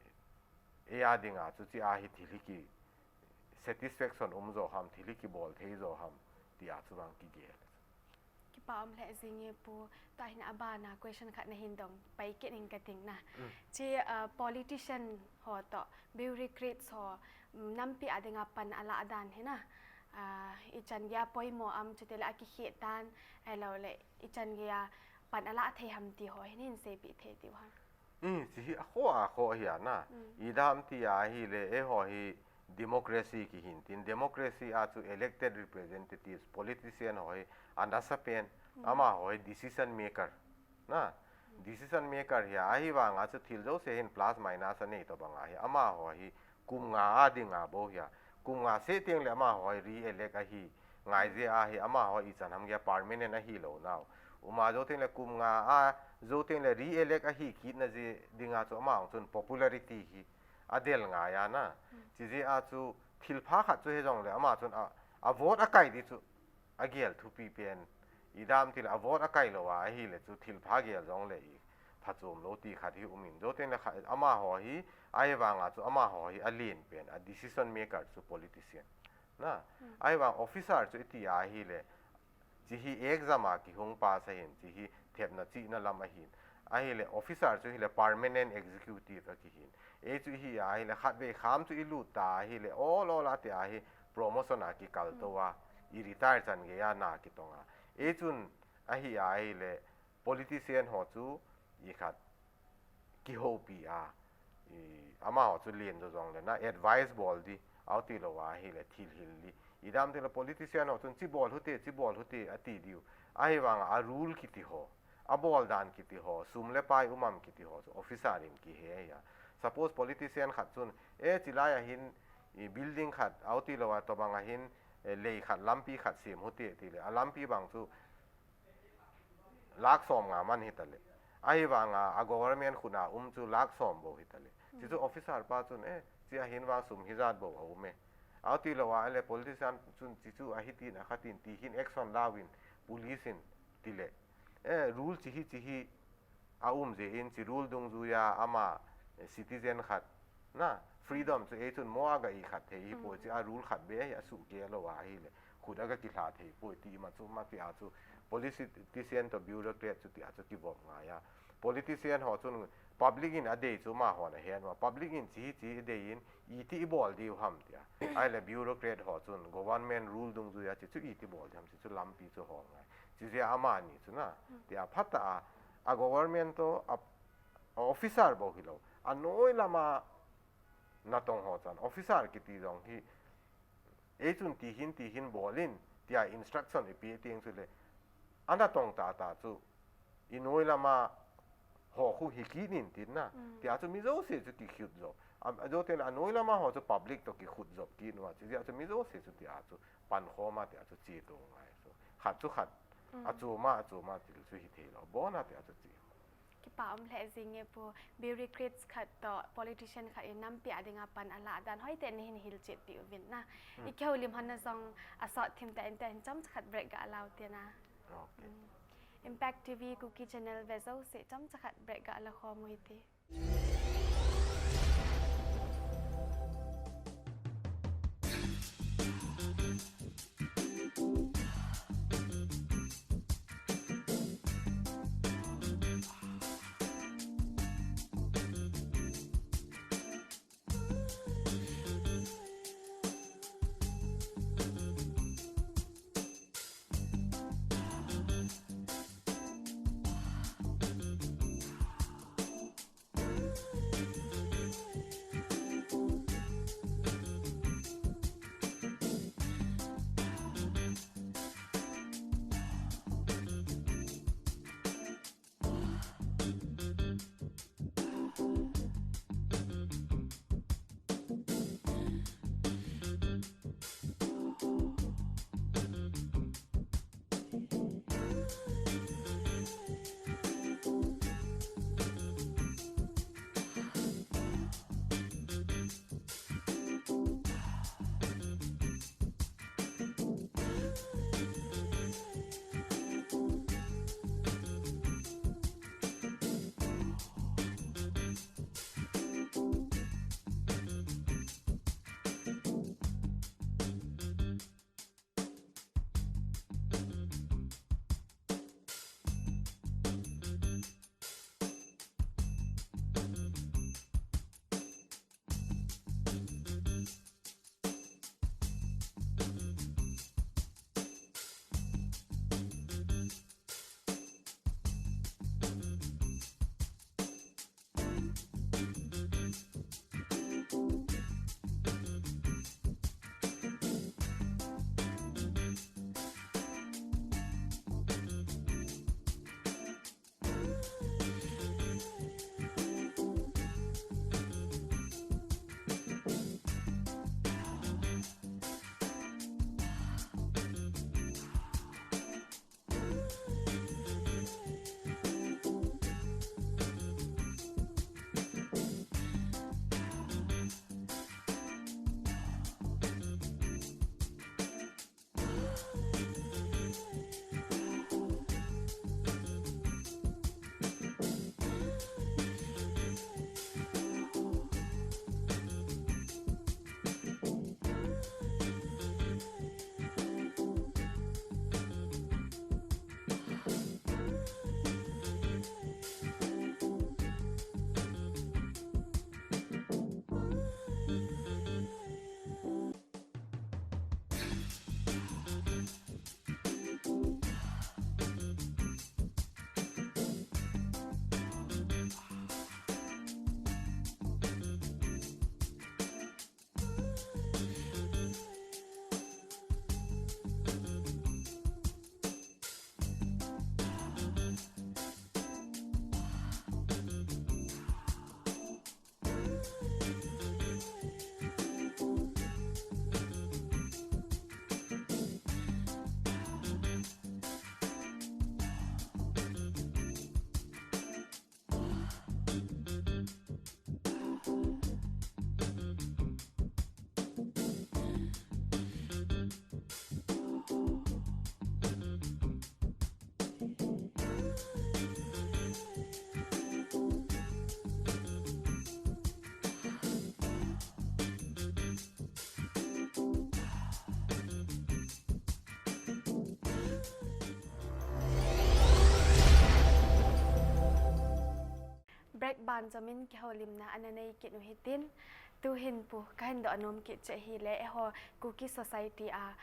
ei a dinga chu hiche a hi thil hi ki satisfaction um jo ham, thil hi kibol thei jo ham, ti a chu vang kigel. Kipa um lheh jing e pu, tua hin abana question khat nahin dong pai kit ning kating na. Hiche, ah, politician ho toh, bureaucrats ho, mm, nampi a dinga pan alah dan hi na. Ah, ichan geiya poimo am chutile akikhet dan, ahilouleh, ichan geiya pan alah thei ham ti ho hin hin seipeh thei diu ham. I, hiche hi akhoh akhoh hi a na. Idam ti ahile, eiho hi democracy kihin tin, democracy a chu elected representatives, politician ho hi, anasa pen, amaho hi decision maker. Na, decision maker hi a, ahivang a chu thil jouse hin plus minus anei tobang ahi, amaho hi, kum nga a dinga bou hia. Kum nga seh tengle amaho hi re-elect ahi ngai jeh ahi, amaho ichan ham geiya permanent ahi lou nau. Uma jou tengle kum nga a jou tengle re-elect ahi kit na jeh dinga chu amaho chun popularity hi adel ngai a na. Chijeh a chu thilpha khat chu hijongle ama chun a, a vote akai di chu agel thupi pen. Idam tile a vote akai lou a ahile chu thilpha gel jongle i phachom lou ti khat hi um in. Jou tengle kha, amaho hi, ahivang a chu amaho hi alen pen, a decision maker chu politician. Na, ahivang officer chu iti ahile, hiche hi exam a kihung pass ahin, hiche hi thepna chihna lam ahin. Ahile officer chu hile permanent executive akihin. Ei chu ihi ahile khatvei kham chu ilut ta ahile, ol ol a ti ahi promotion a kikal tou a, i retire chan geiya na kitong a. Ei chun ahi ahile politician ho chu i khat kihoupi a, i, amaho chu len jo jongle na advice bol di, auti lou ahile thil hil di. Idam tile politician ho chun hiche bol hute, hiche bol hute ati diu. Ahivang a rule kiti ho, abol dan kiti ho, sum le pai um am kiti ho chu officer in kihe ahi a. Suppose politician khat chun, e, hiche lai a hin, i, building khat, auti lou a tobang a hin, e, lei khat, lampi khat sem hute tile, a lampi bang chu lakh som nga man hitale. Ahivang a, a government khut a um chu lakh som bou hitale. Hiche chu officer pa chun, e, hiche a hin vang sum hijat bou aum e. Auti lou a, ahile politician chun hiche chu ahi tin, akha tin, ti hin action la uvin, police in tile. E, rule hiche hi, hiche hi aum jeh in, hiche rule dungjuiya ama, e, citizen khat na, freedom chu ei chun mo a ga i khat thei hi poi, hiche a rule khat beh hi asuh kei lou ahile, khut a ga kilha thei poi, ti ima chu ma ti a chu, politician toh bureaucrat chu ti a chu kivop ngai a. Politician ho chun public in adei chu amahon ahen uva, public in hiche hi hiche adei in, iti ibol diu ham ti a. Ahile bureaucrat ho chun government rule dungjuiya hiche chu iti bol diu ham, hiche chu lampi chu hol ngai. Hiche jeh a amani chu na, ti a phat a, a government toh a, a officer bou hilou, anoi lama natong ho chan, officer kiti jong hi, ei chun ti hin, ti hin bol in, ti a instruction ipi teng chule, anatong tata chu, inoi lama ho khu hi kit in tin na, ti a chu mi jouse chu kikhut jop. A, a jou tengle anoi lama ho chu public toh kikhut jop kit uva, hiche jeh a chu mi jouse chu ti a chu pankhom a ti a chu che tou ngai chu. Khat chu khat, achom a, achom a thil chu hithei lou. Bon a ti a chu che. Kipa um lheh jing e pu, bureaucrats khat toh politician khat in nampi a dinga pan alah dan hoitah in nahin hilchetpeh uvin na. I kihoulim hon na jong asot thim tah in, tua hin chomcha khat break ga lau te na. Okay. Impact T V Kuki channel ve jouse chomcha khat break ga la khom u hite. Banjamin kihoulimna ana nei kit u hitin, tuhin Pu, kahin doh nom kit chu ahile, eiho Kuki Society a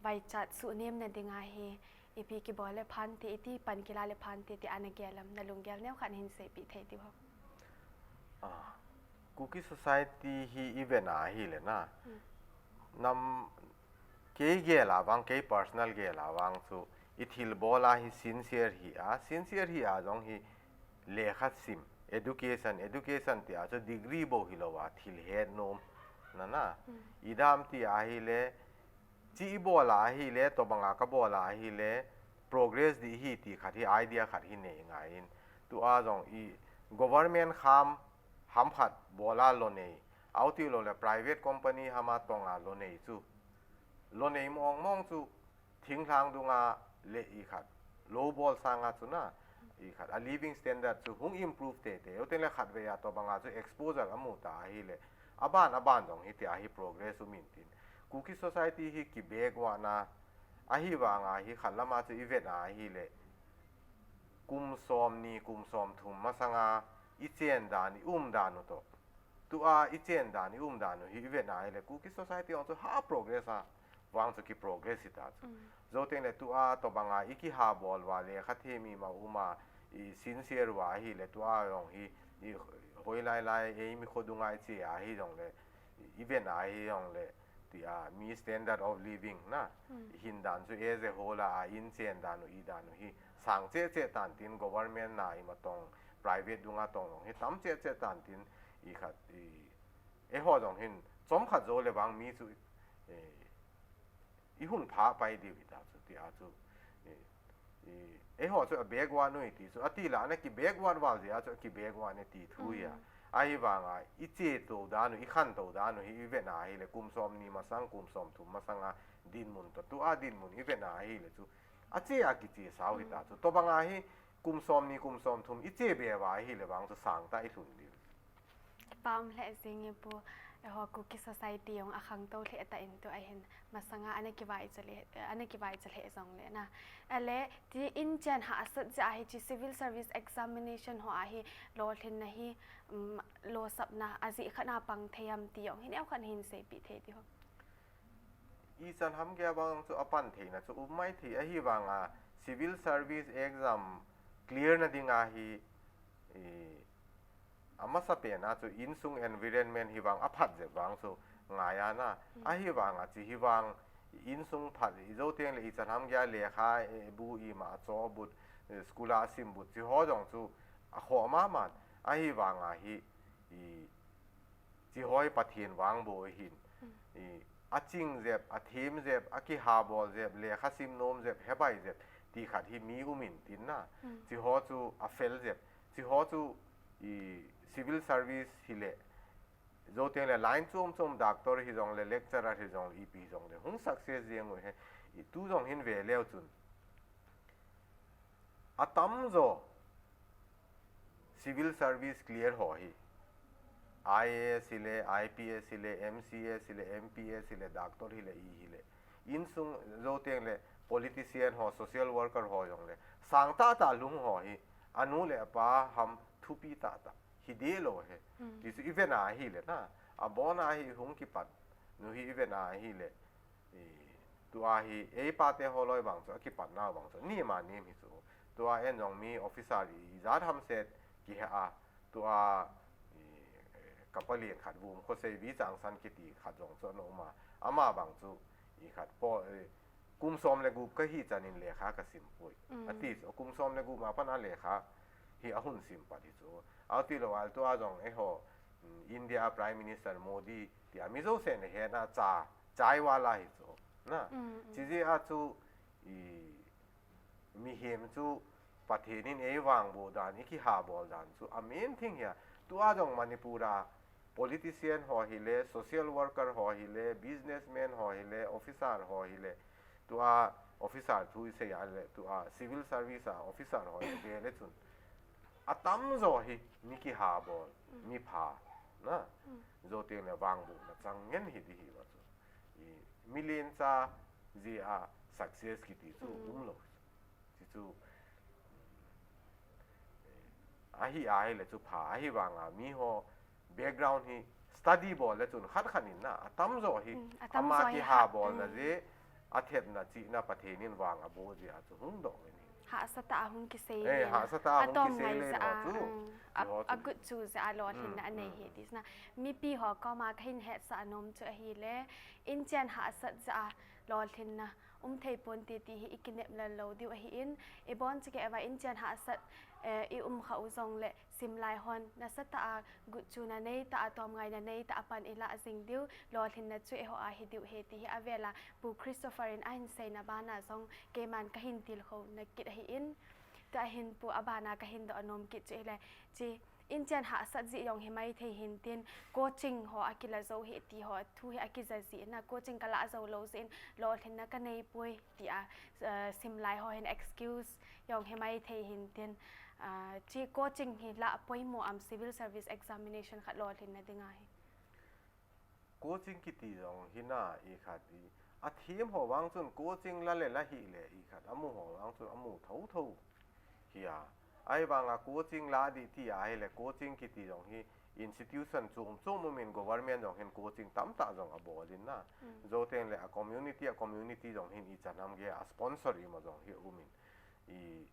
vaichat suhnemna dinga hi ipi kibol le phante, iti pan kila le phante ti ana gel am, nalunggel neokhat nahin seipeh thei diu ham? Ah, Kuki Society hi ivet a ahile na. Hmm. Nam, kei gel a vang, kei personal gel a vang chu, ithilbol a hi sincere hi a, sincere hi a jong hi lekha sim, education, education ti a chu degree bou hilou a, thil het nom, na na. Hmm. Idam ti ahile, chi ibol a ahile, tobang a kabol a ahile, progress ding ahi ti khat hi, idea khat hi nei ngai in. Tua jong i government kham, ham khat bol a lo nei, ahi tilou le private company ham a tong a lo nei chu, lo nei mong mong chu, thinglhang dunga le i khat, lou bol sanga chu na, i khat, a living standard chu hung improve teitei, chuteng le khatvei a tobang a chu exposure amu ta ahile, aban, aban jong hitia hi progress um intin. Kuki Society hi ki backward na, ahivang a hi khat lam a chu ivet a ahile, kum som ni, kum som thum masanga, i chen dan, i um dan u toh, tua i chen dan, i um dan u hi ivet a ahile, Kuki Society jong chu ha progress a, vang chu ki progress hita chu. Mm. Chuteng le tua tobang a i kiha bol uva, lekha them ima um a, i sincere uva ahile, tua jong hi, i hoilai lai, eimi kho dunga i che a hi jong le, ivet a hi jong le, tia mi standard of living na, mm, hin dan chu as a whole a, a in chen dan u, i dan u hi sang cheh cheh tan tin, government na ima tong, private dunga tong jong hi tam cheh cheh tan tin, i khat, i, eiho jong hin chomkhat jou le vang mi chu, i, i hung pha pai diu hita chu, tia chu, i, i, eiho chu a backward u iti chu, ati la, ana ki backward val jeh a chu a ki backward e ti thu hi a. Mm. Ahivang a, i che to dan u, i khantou dan u hi ivet a ahile, kum som ni masang, kum som thum masang a dinmun toh, tua dinmun ivet a ahile chu, a che a kiche sau hita chu. Mm. Tobang a hi, kum som ni, kum som thum, i che be uva ahile vang chu sang tah i lhun diu. Kipa um lheh jeng e Pu, eiho Kuki Society jong a khangtou lheh tah in tua hin masanga ana kivaicha le, ana kivaicha lheh jong le na. Ale, ti in chen hahsat jeh a hiche civil service examination ho a hi lolhinna hi, um, losapna ajeh khat na pang thei am ti jong hi neokhat nahin seipeh thei diu ham? Ichan ham gei a vang chu a pan theina chu um maithei, ahivang a civil service exam clear na dinga hi, i, amasapen a chu insung environment hi vang a phat jep vang chu ngai a na. Hmm. Ahivang a chi hi vang insung phat, i jou teng le ichan ham gei a lekha, e, bu ima a cho but, e, school a sim but, chi ho jong chu a khoh mama. Ahivang a hi, i, chi ho hi Pathen vang bou ahin. Hmm. I, a ching jep, a them jep, a kiha bol jep, lekha sim nom jep, hebai jep, ti khat hi mi um intin na. Hmm. Chi ho chu a fel jep. Chi ho chu, i, civil service hile, jou teng le line chom chom, doctor hi jong le, lecturer hi jong le, ipi jong le, hung success jeng u hi, i, tu jong hin ve leu chun, a tamjo civil service clear ho hi, I A S hile, I P S hile, M C S hile, M P S hile, doctor hile, i hile, insung jou teng le politician ho, social worker ho jong le, sang tah tah lhung ho hi, anu le apa ham thupi tah tah hi deh lou hi. Hmm. Ti chu ivet a ahile na, abon a hi hung kipat nu hi ivet a ahile, i, tua hi, ei pate ho loi vang chu, a kipatna vang chu, ni ma ni mi chu. Tua en jong mi officer i, i jat ham set kihe a, tua, i, ka palen khat Vumkhosei Vichangsan kiti khat jong chu ana um a. Ama vang chu, i khat po, i, kum som le gup kahi chan in lekha ka sim poi. Mm. Ati chu, kum som le gup ma pan a lekha hi a hun sim pat hi chu. Ahi tilou a tua jong eiho, mm, India Prime Minister Modi, tia mi jousen ahetna cha, chai wala hi chu, na. Mm, mm. Chi jeh a chu, i, mihem chu Pathen in ei vangboh dan, i kiha bol dan chu a main thing hi a. Tua jong Manipur a politician ho hile, social worker ho hile, businessman ho hile, officer ho hile, tua officer thu i sei a le, tua civil service a officer ho hile le chun, a tamjo hi mi kiha bol, mm, mi pha, na. Mm. Jou teng le vangbohna chang ngen hi ding hi va chu. I, milen cha jeh a success kiti chu, mm, um lou. Chi chu, eh, ahi ahile chu pha, ahivanga miho background hi study bol le chun khat khat in na, atamjo hi, hmm, atamjo ama hi kiha bolna, hmm, je, athepna chihna Pathen in vang abo jeh a chu hung doh in hi. Hahsa tah a hung kisei, eh, le na. Hahsa tah a hung kisei le ho chu. Hmm. A, agut chu jeh a lolhinna, hmm, anei hi ti na. Mipi ho koma kahin hetsah nom chu ahile, inchen hahsat jeh a lolhinna um thei ponte ti hi i kinep lal lou diu ahin, i bonchauva inchen hahsat, eh, i um khah u jongle, simlai hon nasatah a gutchuna neitah a tomngaina neitah a pan i lah jing diu, lolhinna chu eiho a hi diu ahi ti hi avel a Pu Christopher in ahin seina bana jong keiman kahin tilkhouna kit ahin, tua hin Pu, abana kahin doh nom kit chu ahile, chi inchen hahsat jeh jong hi maithei hintin, coaching ho akila jou ahi ti ho thu hi akija jeh in na, coaching kalah jou lou jeh in lolhinna kanei poi tia, eh, simlai ho hin excuse jong hi maithei hintin, ah, chi coaching hi lah poimo am, civil service examination khat lolhinna dinga hi? Coaching kiti jong hi na, i khat i, athem ho vang chun coaching la le la hile, i khat amu ho vang chun amu thotho hi a. Ahivanga coaching la ding ti ahile, coaching kiti jong hi institution chom chom um in, government jong hin coaching tamtah jong abol in na. Hmm. Jou teng le a community, a community jong hin ichan ham gei a sponsor ima jong hi um in. I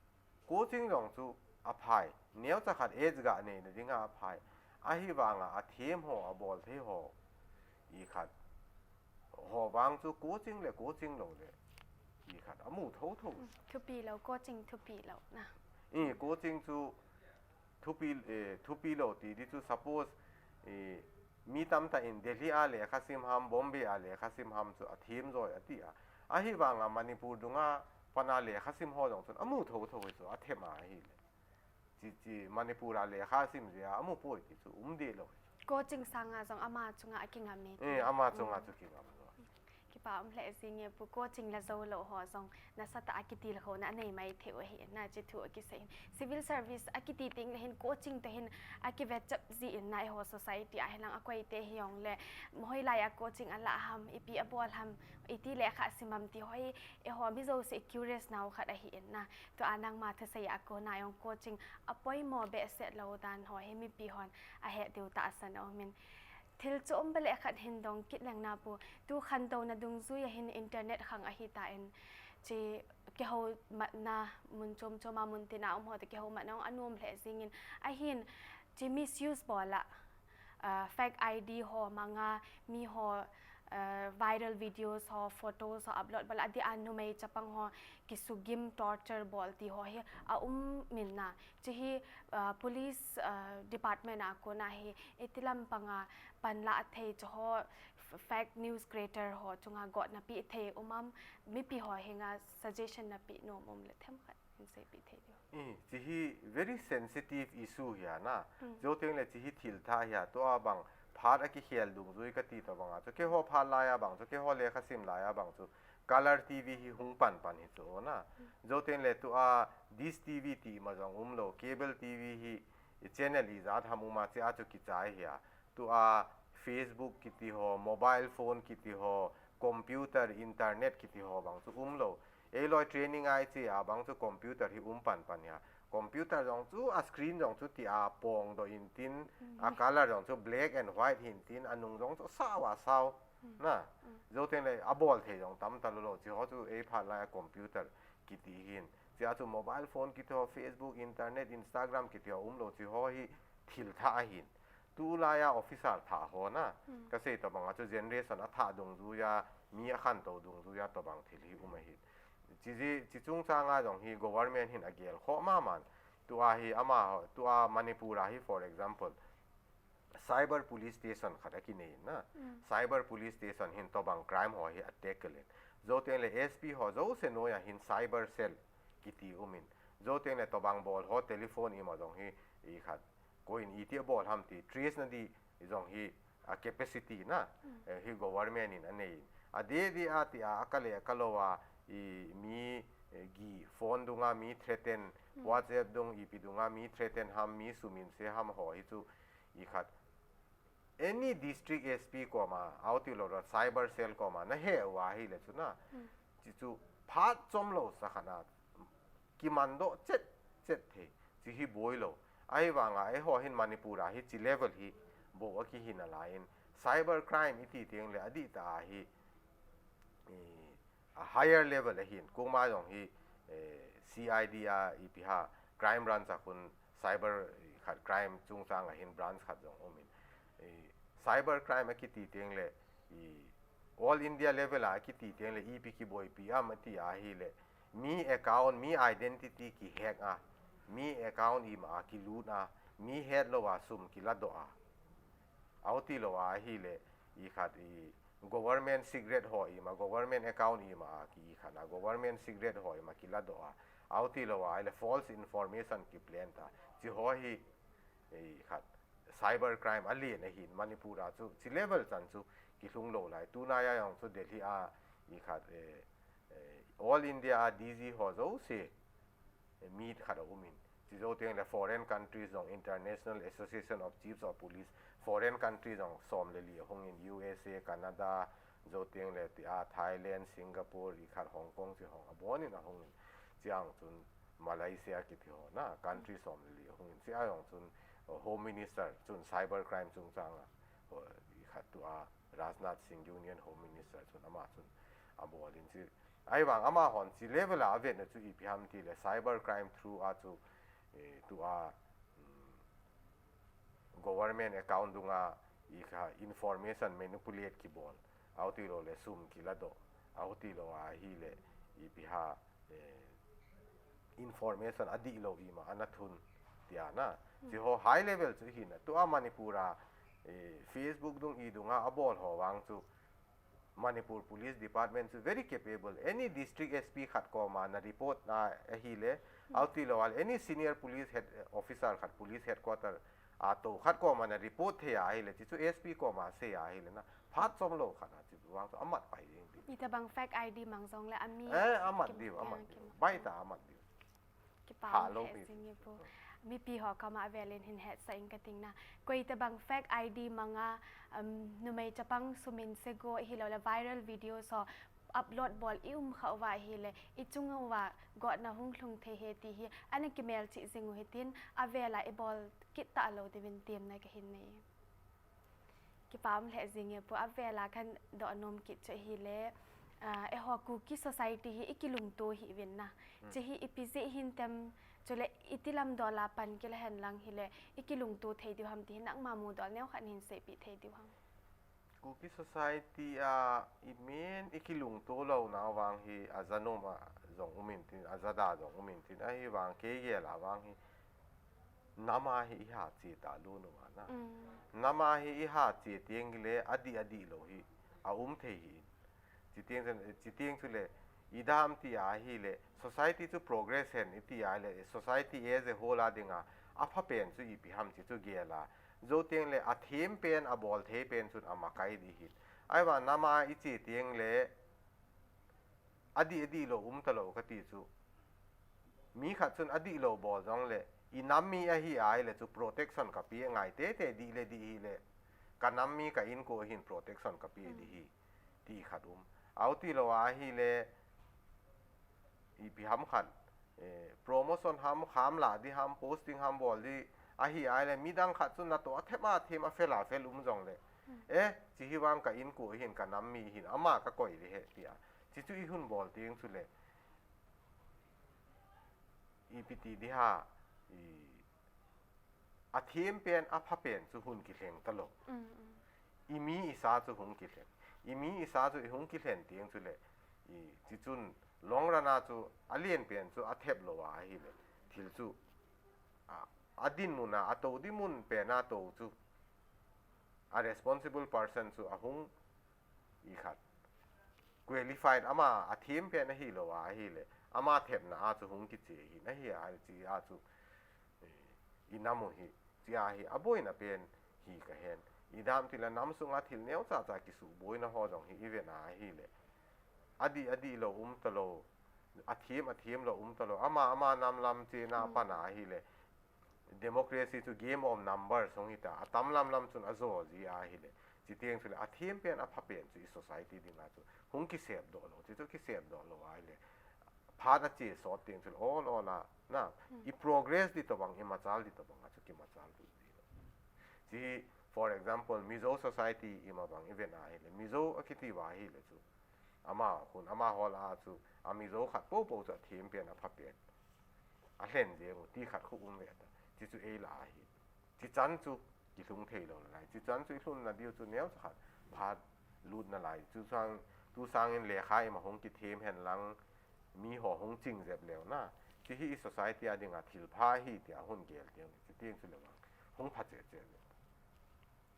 coaching jong chu aphai, neocha khat age gah neina dinga aphai. Ahivanga athem ho, abol thei ho, i khat, ho vang chu coaching le coaching lou le, i khat amu thotho. Hmm, thupi lou, coaching thupi lou na. I coaching chu thupi, eh, thupi lou ti ding chu, suppose, eh, mi tamtah in Delhi a lekha sim ham, Bombay a lekha sim ham chu athem joi ati a. Ahivanga Manipur dunga pan a lekha sim ho jong chun amu thotho hi chu athem a ahile. Chi, chi Manipur a lekha sim jeh a amu poi ti chu um deh lou. Coaching sanga jong ama chunga akingam e ti. Eh, ama chunga chu kingam lou. Kipa um lheh jing e Pu, coaching la jou lou ho jong nasatah a kitilkhouna anei maithei u ahi na, chi thu akisei in. Civil service akiti teng le hin coaching toh hin akivet chap jin na, eiho society a hilang akoite hijongle, hoilai a coaching alah ham, ipi abol ham, iti lekha sim ham ti ho hi, eiho mi jouse i curious nau khat ahi in na. Tua nangma thusei a kona jong coaching apoimo behseh lou dan ho hi mipi hon ahet diu tahsan aumin. Thil chom beh le khat hin dong kit leng na Pu, tu khantouna dungjuia hin internet khang ahitan, chi kihoumatna mun chom choma mun tina um ho toh kihoumatna jong anom lheh jingin, ahin chi misuse bol a, ah, fake I D ho manga, miho, ah, viral videos ho, photos ho upload bol a, adeh a numei chapang ho kisugim, torture bol ti ho hi aum in na. Chi hi, ah, police, ah, department a kona hi iti lampanga panla thei chu ho, f-, fake news creator ho chunga gotna pe thei um am, mipi ho henga suggestion na pe nom um le themkhat hin seipeh thei diu. I, chi hi very sensitive issue hi a na. Hmm. Jou teng le chi hi thil thah hi a, tua bang phat akikhel dungjui kati tobang a chu, keiho phat lai a bang chu, keiho lekha sim lai a bang chu, Color T V hi hung pan pan hi chu na. Hmm. Jou teng le tua Dish T V ti ma jong um lou, cable T V hi, i channel ijat ham um a, chi a chu kichai hi a. Tua Facebook kiti ho, mobile phone kiti ho, computer, internet kiti ho bang chu um lou. Eiloi training a i che a bang chu computer hi um pan pan hi a. Computer jong chu a screen jong chu ti a pong doh in tin, hmm, a color jong chu black and white hin tin, anung jong chu sao a sao. Hmm. Na, hmm, jou teng le abol thei jong tam talou lou, chi ho chu ei phat lai a computer kiti hin. Chi a chu mobile phone kiti ho, Facebook, internet, Instagram kiti ho um lou, chi ho hi thil thah ahin. Tulai a officer thah ho na, hmm, kasei tobang a chu generation athah dungjuia, mi akhantou dungjuia tobang thil hi um ahin. Chi ji, chi chungchang a jong hi government hin agel khoh maman. Tua hi ama, tua Manipur a hi, for example, cyber police station khat akinei in na. Mm. Cyber police station hin tobang crime ho hi atackle in. Jou teng le S P ho jouse noia hin cyber cell kiti um in. Jou teng le tobang bol ho telephone ima jong hi, i khat, koi in iti abol ham ti trace na di jong hi a capacity na, mm, eh, hi government in anei in. Adeh deh a ti a, akale akalou a, i mi, eh, gi phone dunga mi threaten, mm, WhatsApp dung ipi dunga mi threaten ham, mi sumin se ham ho hi chu i khat. Any district S P koma, auti lou ra cyber cell koma, na he uva ahile chu na. Hmm. Chi chu phat chom lou sa khat na, kiman doh chet chet thei. Chi hi boi lou. Ahivanga eiho hin Manipur a hi chi level hi bou akihi nalaiyin, cyber crime iti teng le adih tah a hi, i, a higher level ahin, koma jong hi, eh, C I D a ipi ham, crime branch a khun cyber, i, khat crime chungchang a hin branch khat jong umin. I, cyber crime akiti teng le, i, all India level a akiti teng le ipi kiboipi ham ati ahile, mi account, mi identity kihack a, mi account ima a kilut a, mi hetlou a sum kiladoh a, achuti lou ahile, i khat i government secret ho ima, government account ima a ki i khat a, government secret ho ima kiladoh a, achuti lou ahile false information kiplan ta. Chi ho hi, i khat cyber crime alen ahin, Manipur a chu chi level chan chu kilhung lou lai. Tunaiya jong chu Delhi a i khat, eh, eh, All India a D G ho jouse, eh, meet khat aumin. Chi jou teng le foreign countries jong, International Association of Chiefs of Police, foreign countries jong som le li ahungin, U S A, Canada, jou teng le tia Thailand, Singapore, i khat Hong Kong chi ho abon in ahungin. Chiang chun Malaysia kiti ho na, country som le li ahungin. Chia jong chun, uh, Home Minister chun cyber crime chungchang a, uh, i khat tua Rajnath Singh, Union Home Minister chun ama chun abolin chi. Ahivang amahon chi level a avetna chu ipi ham tile cyber crime through a chu, eh, tua, um, government account dunga i kha information manipulate kibol, achuti lou le sum kiladoh, achuti lou ahile ipi ham, eh, information adih lou ima ana thun tia na. Chi ho high level chu hina. Tua Manipur a, eh, Facebook dung i dunga abol ho vang chu Manipur Police Department chu very capable. Any district S P khat koma na report na ahile, achuti lou ahile any senior police head, officer khat, police headquarter a tou khat koma na report thei ahile, chi chu S P koma sei ahile na, phat chom lou khat a chi vang chu amat pai ding ti. Itobang fake I D mang jong le ami Eh, amat kim-, diu, amat kim-, diu. Baita amat diu. Kipa um leh jing e pu. Mipi ho kama avelin hin hetsah ing kating na. Koi tobang fake I D manga, um, numei chapang sumin sego hilou le viral video so upload bol i um kha uva hile, i chung uva gotna hung lhung thei e ti hi ana kimelchih jing u hitin, avela i bol kit talou diuvin temna kahin nei. Kipa um lheh jing e pu, avela kahin doh nom kit chu ahile, ah, eiho Kuki society hi i kilungto hih uvin na. Hmm. Chu hi ipi jeh hin tem, chule iti lam dol a pan kila hen lang hile, i kilungto thei diu ham ti hi nangma mudol neo khat hin seipeh thei diu ham. Kuki society a i main i kilungto louna vang hi ajanom a jong um intin, ajada jong um intin, ahivang kei gel a vang hi nam a hi i ha che talou nu a na. Mm. Nam a hi i ha che teng le adih adih lou hi aum thei hi. Chiteng chun, chiteng chule i dam ti ahile society chu progress hen i ti ahile society as a whole a dinga apha pen chu ipi ham chi chu gel a. Jou teng le athem pen, abol thei pen chun amakai ding hi. Ahivang nam a i che teng le adih, adih lou um talou kati chu. Mi khat chun adih lou bol jong le, i nam mi ahi ahile chu protection kape ngai teitei, dih le dih hile, ka nam mi ka inko hin protection kape ding hi, ti khat um. Achuti lou ahile, ipi ham khat, eh, promotion ham, kham lah ding ham, posting ham bol ding ahi ahile, midang khat chun natoh athem athem, afel afel um jong le, eh, chi hi vang ka inko hin, ka nam mi hin, ama ka koi ding hi, tia. Chi chu i hun bol teng chule, ipi ti ding ham, i, athem pen, apha pen chu hung kilheng talou. Mm, mm. I mi i sa chu hung kilheng. I mi i sa chu i hung kilhen teng chule, i, chi chun long run a chu alen pen chu athep lou ahile, thil chu, a, adinmun a, atou ding mun pen a tou chu, a responsible person chu ahung i khat qualified, ama athem pen ahilou ahile, ama thepna a chu hung kiche hi, ahi a chi a chu, eh, i nam u hi, chi a hi, aboina pen hi kahen. I dam ti le nam sunga thil neocha cha kisuboina ho jong hi i vet na ahile, adih, adih lou um talou, athem, athem lou um talou, ama, ama nam lam chena pan ahile, democracy chu game of numbers hung hita, atam lam lam chun ajo ji ahile, chiteng chule athem pen, apha pen chu i society dinga chu hung kisep doh lou, chi chu kisep doh lou ahile, phat ache sot teng chule ol ol a Na, i progress di tobang, i machal di tobang a chu kimachal tu di lo. Chi hi, for example, Mizo society ima bang i ven a hile, Mizo a kiti uva hile chu. Ama hun, amaho lah a chu, a Mizo khat popo chu a them pen a pha pen. A lhen jeng u ti khat khu um ve ta. Chi chu ei lah a hi. Chi chan chu kilhung thei lo lai. Chi chan chu i lhunna diu chu neo cha khat phat lut na lai. Chu sang, tu sangin lekha ima hung kithem hen lang, mi ho hung ching jep leu na. Chi hi i society a dinga thil pha hi tia hun gel ding. Chi tiang chu le vang hung pha che che le.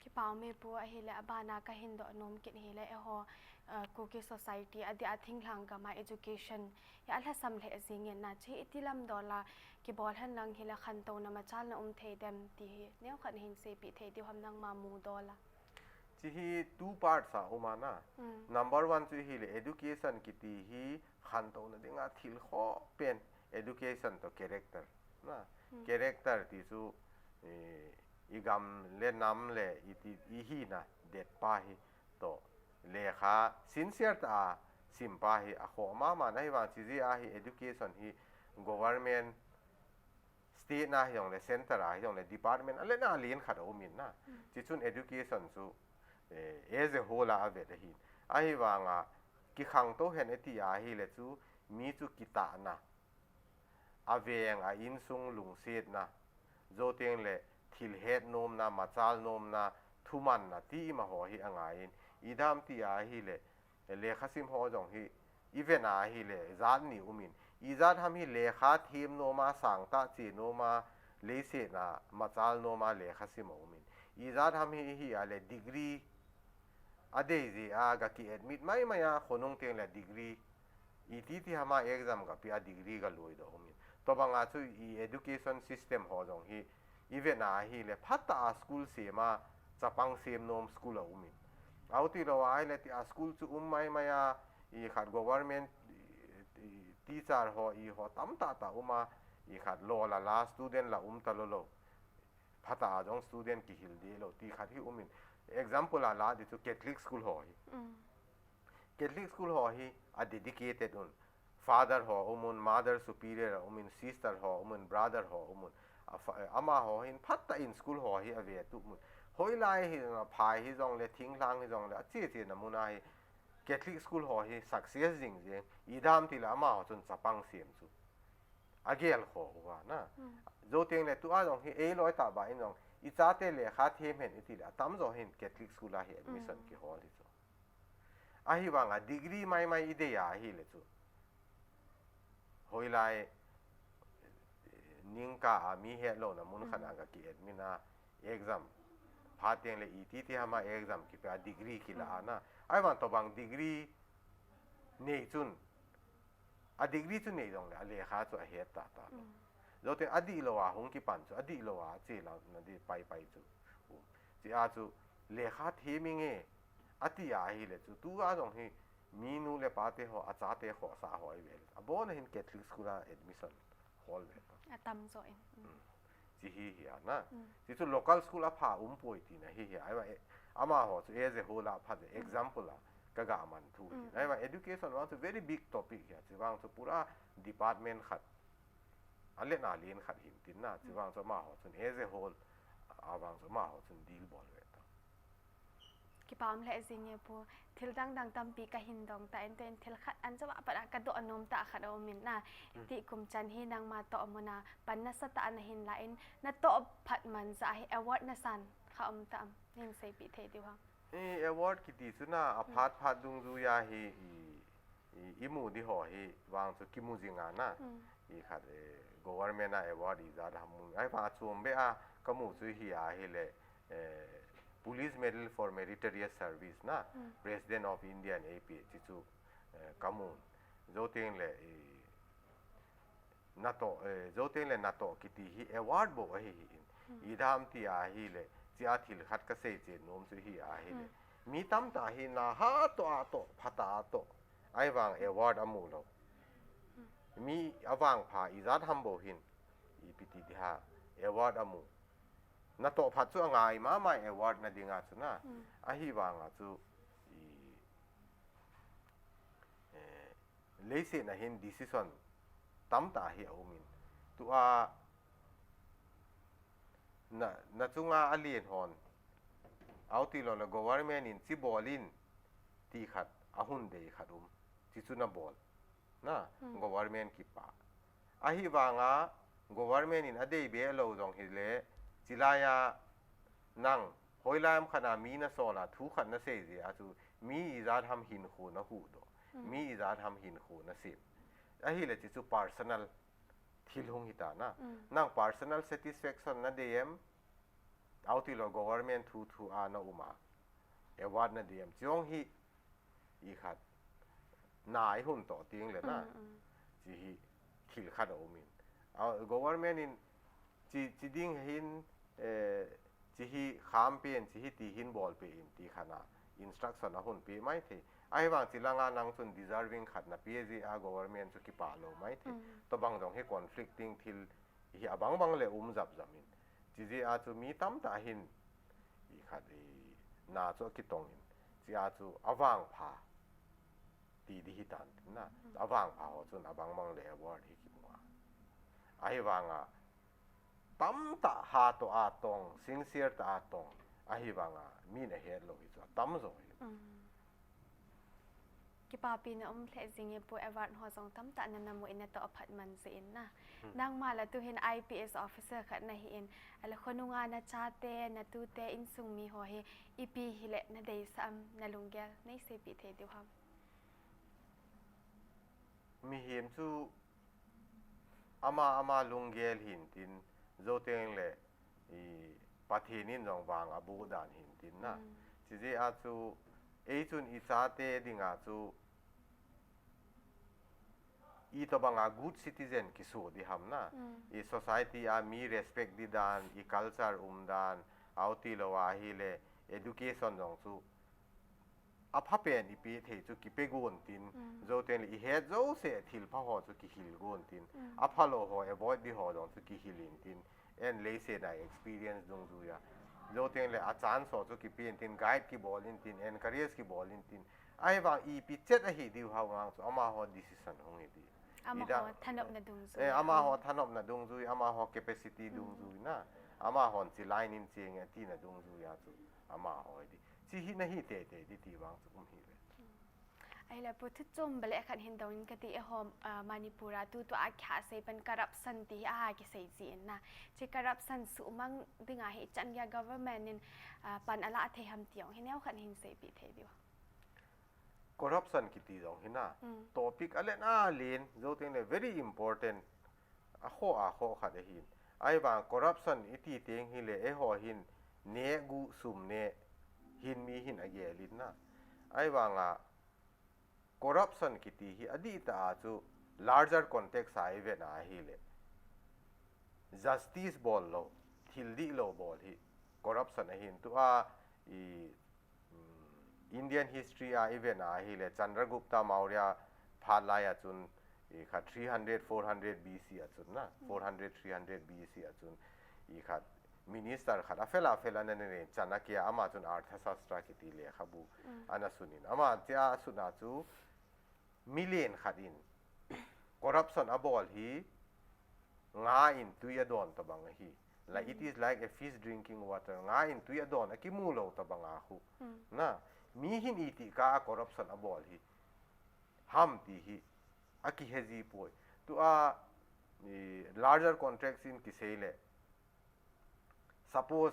Kipa um e pu, ahile abana ka hin doh nom kit hile eiho, uh, Kuki society a dia thinglhang gam a education hi a lhasam lheh jing in na, chi iti lam dola kibol hen lang hile khantouna machalna um thei dem ti hi neo khat hin seipeh thei diu ham nangma mu dola. Chi hi two parts a um a na. Mm. Number one chu hile education kiti hi khantouna dinga thil khoh pen education to character. Na, hmm, character ti chu, eh, i gam le nam le i ti, i hina det pa hi to lekha sincere ta a sim pa hi a khoh mama na hi vang chi jeh a hi education hi government state na hi jong le center a hi jong le department a le na lien khat a um in na. Hmm. Chi chun education chu, eh, as a whole a a vet a hi. A hi vang a kikhangtou hen e ti a hi le chu mi chu kitahna a veng a insung lungsetna, zoteng le thil het nomna, machal nomna, thumanna ti ima ho hi a ngai in, i dam ti a hi le, lekha sim ho jong hi, i ven a hi le, jat ni um in, i jat ham hi lekha them noma, sangtah che noma, leiset a machal noma lekha sim a um in, i jat ham hi, hi a le degree a dei jeh a ga ki admit mai mai a, khonung teng le degree i ti ti hama exam ga pe a degree ga loi doh um in. Tobang a chu i education system ho jong hi i ven a hi le phat a school sem a chapang sem nom school a um in. Au ti lo a hi le ti a school chu um mai mai a i khat government i, i teacher ho i ho tam tah tah um a i khat lo la la student la um ta lo lo. Phat a jong student kihil di lo ti khat hi um in. Example a la di chu Catholic school ho hi. Mm. Catholic school ho hi a dedicated un. Father ho um un, mother superior a um in, sister ho um un, brother ho um un. A fa-, ama ho hin phat a in school ho hi a ve tu um un. Hoilai hi a phai hi jong le, thinglhang hi jong le, a che che na mun a hi Catholic school ho hi success jing jing. I dam ti le ama ho chun chapang sem chu a gel kho uva na. Mm. Zoteng le tu a jong hi ei loi ta ba in jong i chate lekha them hen i ti le a tam jo hin Catholic school a hi admission, mm, kihol hi chu. A hi vang a degree mai mai i dei a hi le chu. Hoilai, eh, ningkah a mi het lo na mun khat a, mm, ga ki admit a exam. Phat teng le i ti ti hama exam ki pe a degree ki la, mm, na. A hi vang tobang degree nei chun a degree chu nei jong le, a lekha chu a het ta ta lo. Mm. Zoteng a di lo a hung kipan chu, a di lo a che la na di pai pai chu. Um. Chi a chu lekha them inge a ti a hi le chu, tu a jong hi mi nu le pa te ho, a chate ho, sa ho i ve le. A bon a hin Catholic school a admission hol ve ta. A tam jo in. Mm. Mm. Chi hi hi a na. Mm. Chi chu local school a pha um poi ti na hi hi a. Ai va, eh, ama ho chu as a whole a pha de, mm, example a ka ga man thu hi. Mm. Ai va, education vang chu very big topic hi a. Chi vang chu pura department khat, a le na lien khat hin tin na. Chi, mm, vang chu ama ho chun as a whole a vang chu ama ho chun deal bol ve ta. Kipa um lheh jing e pu, thil dang dang tampi ka hin dong ta in, tuin thil khat an jawah pat a ka doh nom ta khat a um in na. Hmm. Ti kum chan hi nangma toh mun a pan nasa ta na hin la in, na toh phat man ja hi award na san kha um ta am, hin seipeh thei diu ham. Eh, award kiti chu na, a, hmm, phat phat dungjuia hi i, i, i mu di ho hi vang chu kimu jing a na. Mm. I khat, eh, government a award i jat ham mu. Ai va chom be a ka mu chu hi a hi le, eh, Police Medal for Meritorious Service na, mm, President of India in ei pe chi chu, eh, ka mu. Zoteng le, i, na toh, eh, zoteng le na toh kiti hi award bou ahi hi in. Mm. I dam ti a hi le, chi a thil khat ka sei che nom chu hi a hi le. Mm. Mi tam ta hi na ha toh a toh, phat a toh. Ai vang award a mu lo. Mm. Mi a vang pha i jat ham bou hin. I pi ti di ha, award a mu. Na toh phat chu a ngai mama award na ding a chu na. Mm. A hi vang a chu i, eh, leiset a hin decision tam ta hi a um in. Tua na, na chunga alen hon, auti lou le government in chi bol in ti khat, ahun dei khat um. Chi chu na bol. Na, hmm, government kipa. Ahivanga government in adei be lou jong hile, chilaiya nang hoilai am khat a mi na sol a thu khat na sei jeh a chu mi ijat ham hinkho na huhdoh. Hmm. Mi ijat ham hinkho na sem. Ahile chi chu personal thil hung hita na. Mm. Nang personal satisfaction na dei em, auti lou government thu thu a na um a, award na dei em, chi jong hi i khat na i hun toh ting le na. Mm, mm. Chi hi thil khat a um in. A, government in chi, chi ding hin, eh, chi hi kham pen, chi hi ti hin bol pe in ti khat a instruction ahun pe mai thei. Ahivang chi langa nang chun deserving khat na pe jeh a government chu kipa lou mai thei. Mm. Tobang jong hi conflicting thil hi abang bang le um jap jam in. Chi jeh a chu mi tamtah hin i khat i na chu akitong in. Chi a chu avangpha ti di hi tan tin na. Mm. Avangpha ho chun abang bang le award hi kimu a. Ahivanga tamtah ha toh a tong, sincere tah a tong, ahivanga min ahet lou hi chu atam jo hi. Mm. Kipapi na um lheh jing e Pu, award ho jong tamtah na na mu in natoh aphat man jeh in na. Hmm. Nangma la tu hin I P S officer khat na hi in, ahile khonunga na chate, na tute, insung mi ho hi ipi hile na deisah am, na lunggel nei seipeh thei diu ham? Mihem chu ama ama lunggel hin tin, jou teng le i Pathen in jong vang aboh dan hin tin na. Mm. Chi jeh a chu ei chun i chate dinga chu itobanga good citizen kiso di ham na. Mm. I society a mi respect di dan, i culture um dan, auti lou ahile education jong chu apha pen i pe thei chu kipe gon tin, mm, jou teng le i het jouse thil pha ho chu kihil gon tin, mm, apha lou ho avoid di ho jong chu kihil in tin, en leiset a experience dungjuia. Jou teng le a chance ho chu kipe in tin, guide kibol in tin, encourage kibol in tin. Ahivang ipi chet ahi diu ham vang chu amaho decision hung hi di. Amaho thanopna dungjui. Eh, amaho thanopna dungjui, amaho capacity, mm, dungjui na. Amahon chi line in cheng e tina dungjuia chu amaho hi di. Chi hi na hi teitei di ti vang chu um hi ve. Ahile Pu, thu chom bale khat hin dong in kati, eiho, ah, Manipur a tutua khasei pen corruption ti hi aha kisei ji in na. Chi corruption suhmang dinga hi chan geiya government in, ah, pan ala thei ham ti jong hi neo khat hin seipeh thei diu. Corruption kiti jong hi na. Mm. Topic alen alen, jou teng le very important. Akhoh, akhoh khat ahin. Ahivang corruption iti teng hile, eiho hin, neh guh sum neh, hin mi hin agel in na. Ahivanga, corruption kiti hi adihtah a chu larger context a i vet a ahile, justice bol lou, thil dihlou bol hi corruption ahin. Tua i, um, Indian history a i vet a ahile, Chandragupta Maurya phat lai a chun, i kha three hundred, four hundred B C a chun na, mm, four hundred, three hundred B C a chun, i kha minister khat afel afel ana nei in, Chanakya, ama chun Arthashastra kiti lekhabu, mm, ana sun in. Ama chia sun a chu milen khat in corruption abol hi nga in tui adon tobang ahi. Like, it, mm, is like a fish drinking water. Nga in tui adon akimu lou tobang a khu. Mm. Na, mi hin itih kah a corruption abol hi ham ti hi akihe ji poi. Tua, i, larger context in kisei le, suppose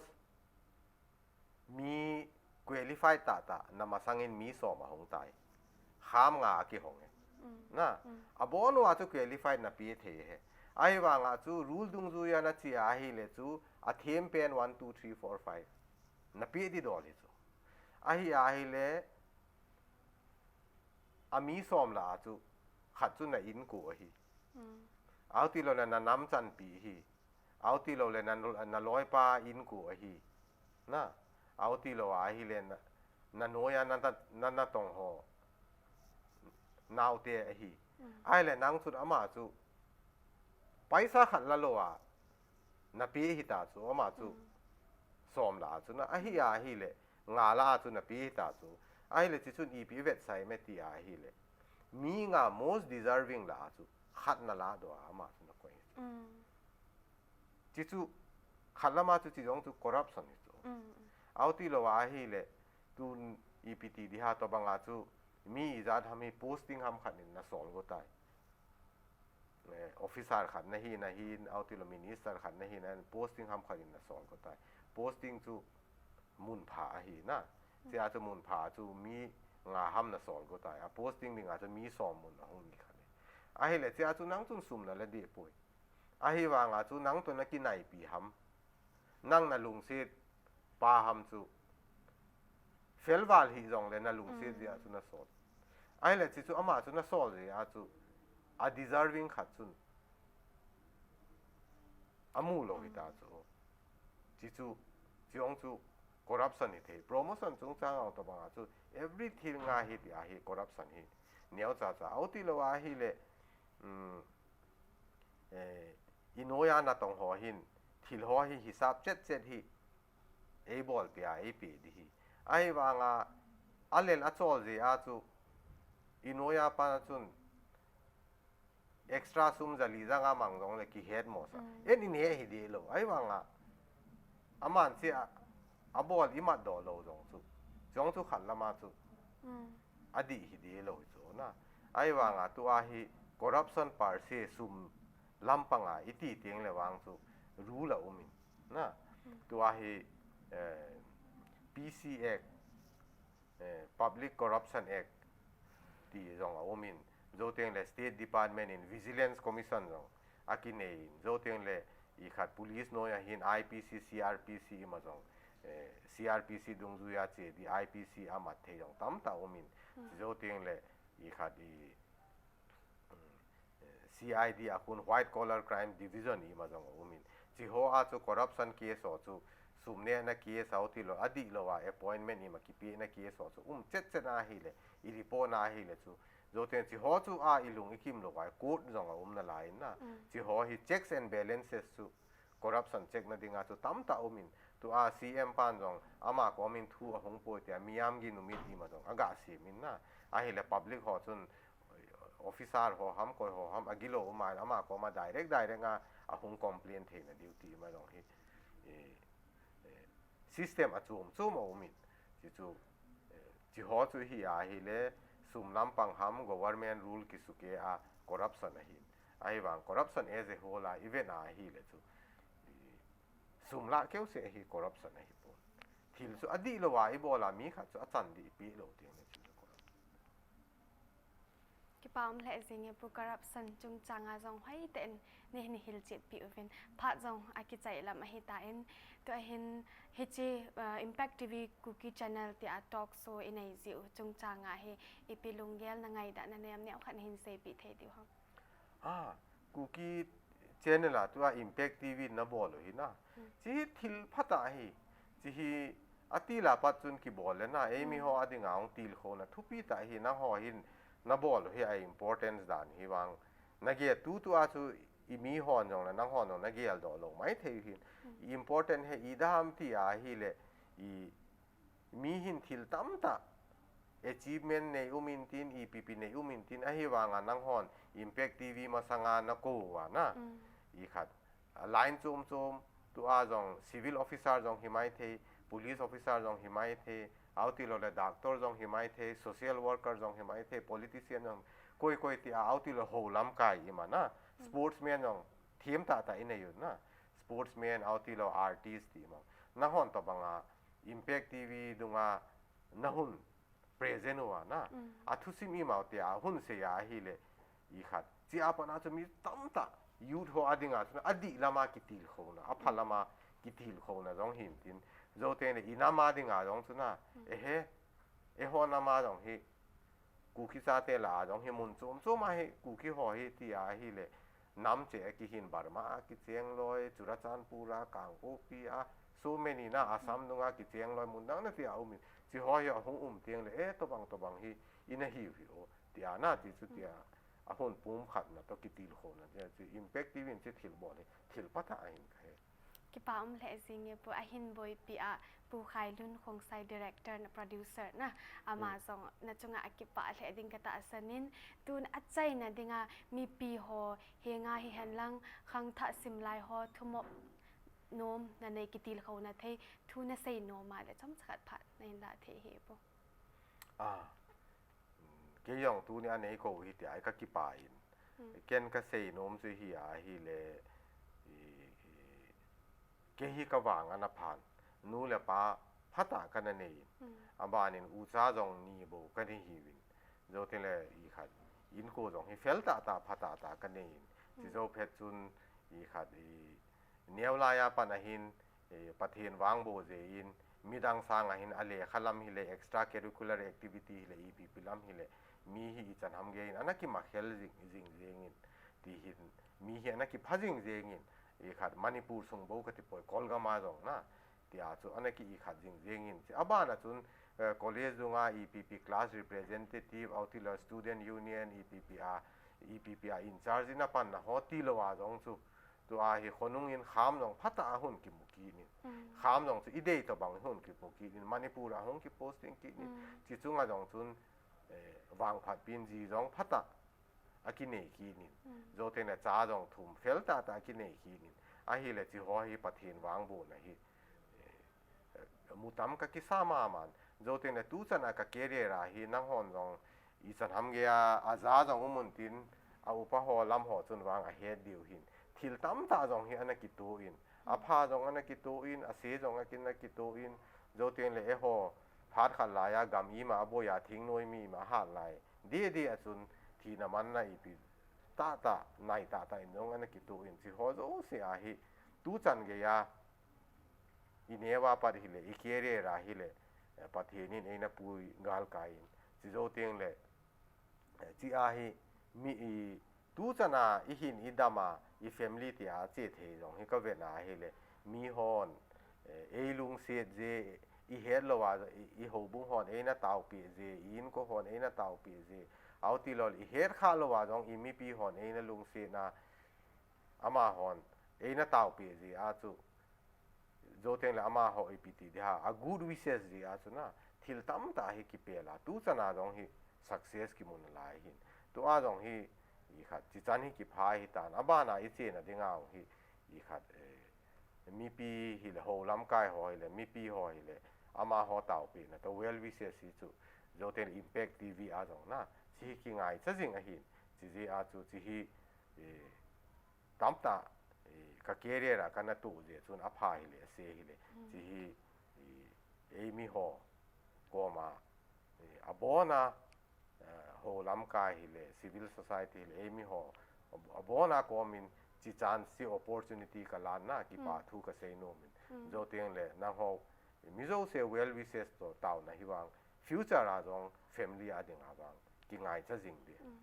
mi qualified tahtah na masang in mi som ahung tai. Kham nga akihong e. Mm. Na, mm, abon uva chu qualified na pe thei e. Ahivanga chu rule dungjuia na chia ahile chu athem pen one, two, three, four, five na pe di dol hi chu. Ahi ahile, ami som lah a chu khat chu na inko ahi. Mm. Auti lou le na nam chanpi ahi. Auti lou le na, na loipa inko ahi. Na, auti lou ahile na, na noiya na, na, na natong ho naote ahi. Mm. Ahile nang chun ama chu paisa khat la lou a na pe hita chu, ama chu, mm, som lah a chu na, ahi ahile nga lah a chu na pe hita chu. Ahile chi chun ipi vetsah em tia ahile, mi nga most deserving lah a chu khat na ladoh a ama chu na koi chu. Mm. Chi chu khat lama chu chi jong chu corruption hi chu. Auti lou a ahile tun ipi ti di ha, tobanga chu mi ijat ham hi posting ham khat in na sol go tai. Officer khat na hi na hin, auti lou minister khat na hi na hin, posting ham khat in na sol go tai. Posting chu mun pha ahi na. Chia chu mun pha chu mi nga ham na sol go tai. A posting dinga chu mi som mun ahung ni khat. Ahile chia chu nang chun sum na la deh poi. Ahivanga chu nang toh na kinaipi ham, nang na lungset pa ham chu fel val hi jongle na lungset jeh a chu na sol. Ahile chi chu ama chu na sol jeh a chu a deserving khat chun amu lou hita chu. Chi chu, chi jong chu corruption hi thei. Promotion chungchang a tobanga chu everything a hi ti ahi corruption hi. Neo cha cha auti lou ahile, um, eh, i noiya natong ho hin thil ho hi hisap chet chet hi ei bol tia ei pe di hi. Ahivanga a lel a chol jeh a chu i noiya pa chun extra sum jali janga mang jongle kihet mo sa. En in he hi di lou. Ahivanga aman chi a, a bol i mat doh lou jong chu. Jong chu khat lama chu. Adih hi di lou hi chu na. Ahivanga tua hi corruption per se sum lampanga i ti teng le vang chu rule a um in na. Tua hi, eh, P C Act, eh, Public Corruption Act ti jong a um in. Jou teng le State Department in Vigilance Commission jong a kinei in. Jou teng le i khat police noiya hin I P C, C R P C ima jong, eh, C R P C dungjuiya che di I P C a mat thei jong tamtah um in. Jou teng le i khat i, um, eh, C I D a khun white collar crime division ima jong a um in. Chi ho a chu corruption case ho chu sum nehna case auti lou, adih lou a appointment ima kipehna case ho chu um chet chet ahile, i report na ahile chu. Jou teng chi ho chu a i lung i kim lou a court jong a um nalai in na. Chi ho hi checks and balances chu corruption check na dinga chu tamtah um in, tua C M pan jong ama kom in thu ahung poi tia Miyamgi Numit ima jong aga sem in na. Ahile public ho chun officer ho ham koi ho ham agilou um a, ama koma direct direct a ahung complain theina diu ti ima jong hi, eh, eh, system a chom chom a um in. Chi chu, eh, chi ho chu hi ahile sum lampang ham government rule kisukeh a corruption ahin. Ahivang corruption as a whole a i vet a ahile chu, i, sum lah keu seh hi corruption ahi pon. Thil chu adih lou a i bol a mi khat chu achan dih i peh lou teng le chu corruption. Kipa um lheh jing e Pu, corruption chungchang a jong hoitah in nei, nei hilchetpi uvin. Phat jong akichai lam ahitan, tua hin hiche, uh, Impact T V Kuki Channel tia talk show i nei jiu chungchang a hi ipi lunggel na ngaidam na nei am, neo khat na hin seipeh thei diu ham? Ah, Kuki Channel a tua Impact T V na bol u hi na. Hmm. Chi hi thil phatah ahi. Chi hi atil a pat chun kibol le na, eimi ho a dinga hung tilkhouna thupi tah ahi, nangho hin na bol u hi a importance dan hi vang. Na gel tutua chu i mi hon jong le nang hon jong na geldoh lou maithei u hin. Hmm. I important hi idam ti ahile i mi hin thil tamtah achievement nei um intin, ipi pi nei um intin, ahivanga nang hon Impact T V masanga na kou uva na. Mm. I khat, a line chom chom, tua jong civil officer jong hi maithei, police officer jong hi maithei, auti lou le doctor jong hi maithei, social worker jong hi maithei, politician jong, koi koi tia auti lou ho lamkai ima na. Mm. Sportsman jong thim tah tah i nei u na. Sportsman, auti lou artist ti ma. Nang hon tobanga Impact T V dunga na hun present uva na. Mm. A thusim imau tia hun sei a ahile i khat. Chi a pat na chu mi tamtah youth ho a dinga chu na, adih lama kitilkhouna, apha lama kitilkhouna jong hintin. Jou teng le i nam a dinga jong chu na. Mm. Ehe, eiho nam a jong hi Kuki chate lah a jong hi mun chom chom a hi Kuki ho hi ti ahile, nam cheh a kihin Burma a kicheng loi, Churachandpur a, Kangpokpi a, so many na, Assam dunga kicheng loi, mun dang na ti a um in, chi ho hi ahung um teng le, eh, tobang tobang hi i na hiu hi o, ti a na ti chu ti a, a hun pumkhat na toh kitilkhouna ti a, chi Impact T V in chi thil bol hi, thil phatah ahin ka he. Kipa um lheh jing e Pu, ahin boipi a Pu Khailun Khongsai, director na, producer na, ama jong na chunga akipah lheh ding ka tahsan in, tun achaina dinga mipi ho henga hihen lang khangthah simlai ho thumop nom, nanei kitilkhouna thei thu nasei nom a le chomcha khat phat nahin la thei hi pu. Ah, mm, kei jong tuni a nei kou hi tia ka kipah in. Hmm. Ken kasei nom chu hi ahile, i, i, kei hi kavang ana phan. Nu le pa phatah kana nei in. Hmm. Abanin ucha jong ni bou kana hiuvin. Jou teng le i khat inko jong hi fel tahtah phatah tah kana nei in. Chu jou phet chun i khat i neo lai a pat ahin, eh, Pathen vang bou jeh in, midang sang ahin a lekha lam hile, extra curricular activity hile, ipi ipi lam hile, mi hi ichan ham gei in, ana kimakhel jing, jing jeng in, ti hin, mi hi ana kipha jing jeng in, i khat Manipur sung bou kati poi, Kolgam a jong na, tia chu ana ki i khat jing jeng in. Abana chun, eh, college dunga ipi ipi class representative, autile student union, ipi ipi a, ipi ipi a in charge in apanna ho tilou a jong chu, tua hi khonung in kham jong phatah a hung kimu kit in. Mm. Kham jong chu idei tobang hung kimu kit in, Manipur a hung kiposting kit in. Mm. Chi chunga jong chun, eh, vangphat pin ji jong phatah a kinei kit in. Mm. Jou teng le cha jong thum fel tahtah a kinei kit in. Ahile chi ho hi Pathen vang bouna hi, eh, mutam ka kisa maman. Jou teng le tuchan a ka career a hi nanghon jong ichan ham gei a, aja jong um un tin, a upa ho lam ho chun vang ahet diu hin. Thil tamtah jong hi ana kito in. Apha jong ana kito in, ase jong ana kito in. Jou teng le eiho phat khat lai a gam ima aboi a thingnoi mi ima ahat lai. Didi a chun thina manna ipi tahtah, nai tahtah in jong ana kito in. Chi ho jouse a hi tuchan gei a i neo a pat hile, i career a hile, eh, Pathen in eina pui galkai in. Chi jou teng le, eh, chi a hi mi i tuchan a i hin i dam a, i family tia che thei jong hi ka vet na hile, mi hon, eh, ei lungset je, i het lou a, i, i houbung hon eina taopeh je, i inko hon eina taopeh je, autile i het kha lou a jong i mipi hon eina lungset na, amahon eina taopeh je a chu, jou teng le amaho ipi ti ding ham, a good wishes jeh a chu na, thil tamtah hi kipel a, tuchan a jong hi success kimu nalai hin. Tua jong hi, i khat, chi chan hi kipha hi tan, abana i chena dinga jong hi, i khat, eh, mipi hile, ho lamkai ho hile, mipi ho hile, amaho taopeh na toh well wishes hi chu, jou teng le Impact T V a jong na, chi hi kingaicha jing ahin, chi jeh a chu, chi hi, eh, tamtah, eh, ka career a kana toh jeh chun apha hile, ase hile, mm, chi hi, eh, eimi ho koma, eh, abona, eh, ho lamkai hile, civil society hile, eimi ho ab-, abona komin chi chance, chi opportunity ka lan na, kipa, mm, thu ka sei nom in. Mm. Jou teng le, nangho, mi jouse well wishes toh taona hi vang, future a jong family a dinga vang kingaicha jing ding. Mm.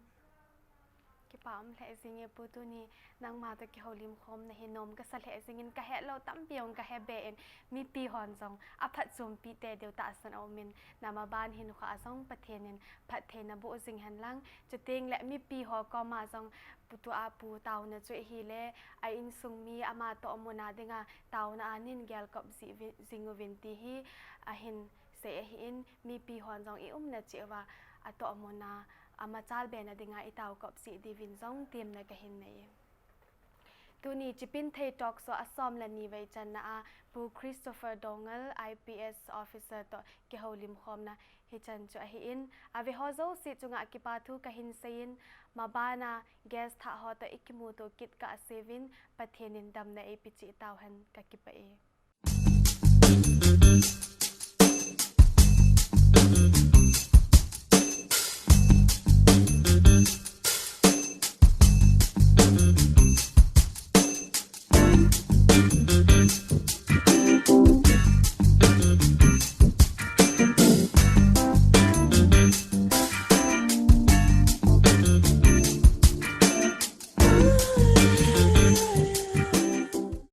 Kipa um lheh jing e pu, tuni nangma toh kihoulim khomna hi nom kasa lheh jing in, ka het lou tampi jong ka he be in, mipi hon jong aphatchompi tei diu tahsan a um in, namaban hinkho a jong Pathen in phattheina boh jing hen lang, chuteng le mipi ho koma jong pu, tua pu taona chu ahile, a insung mi ama toh amun a dinga taona a nei gelkop ji vi-, jing uvin ti hi ahin sei ahin, mipi hon jong i umna cheh uva, atoh amun a, amachal be na dinga i taokop ji diuvin jong temna kahin nei e. Tuni Chipinthei Talk Show a som le ni vei channa a Pu Christopher Doungel, I P S officer toh kihoulim khomna hichan chu ahin, ave ho jouse chunga kipa thu kahin sei in, maban a guest thah ho toh i kimuto kit kah seuvin, Pathen in damna eipe cheh tau hen, ka kipah e.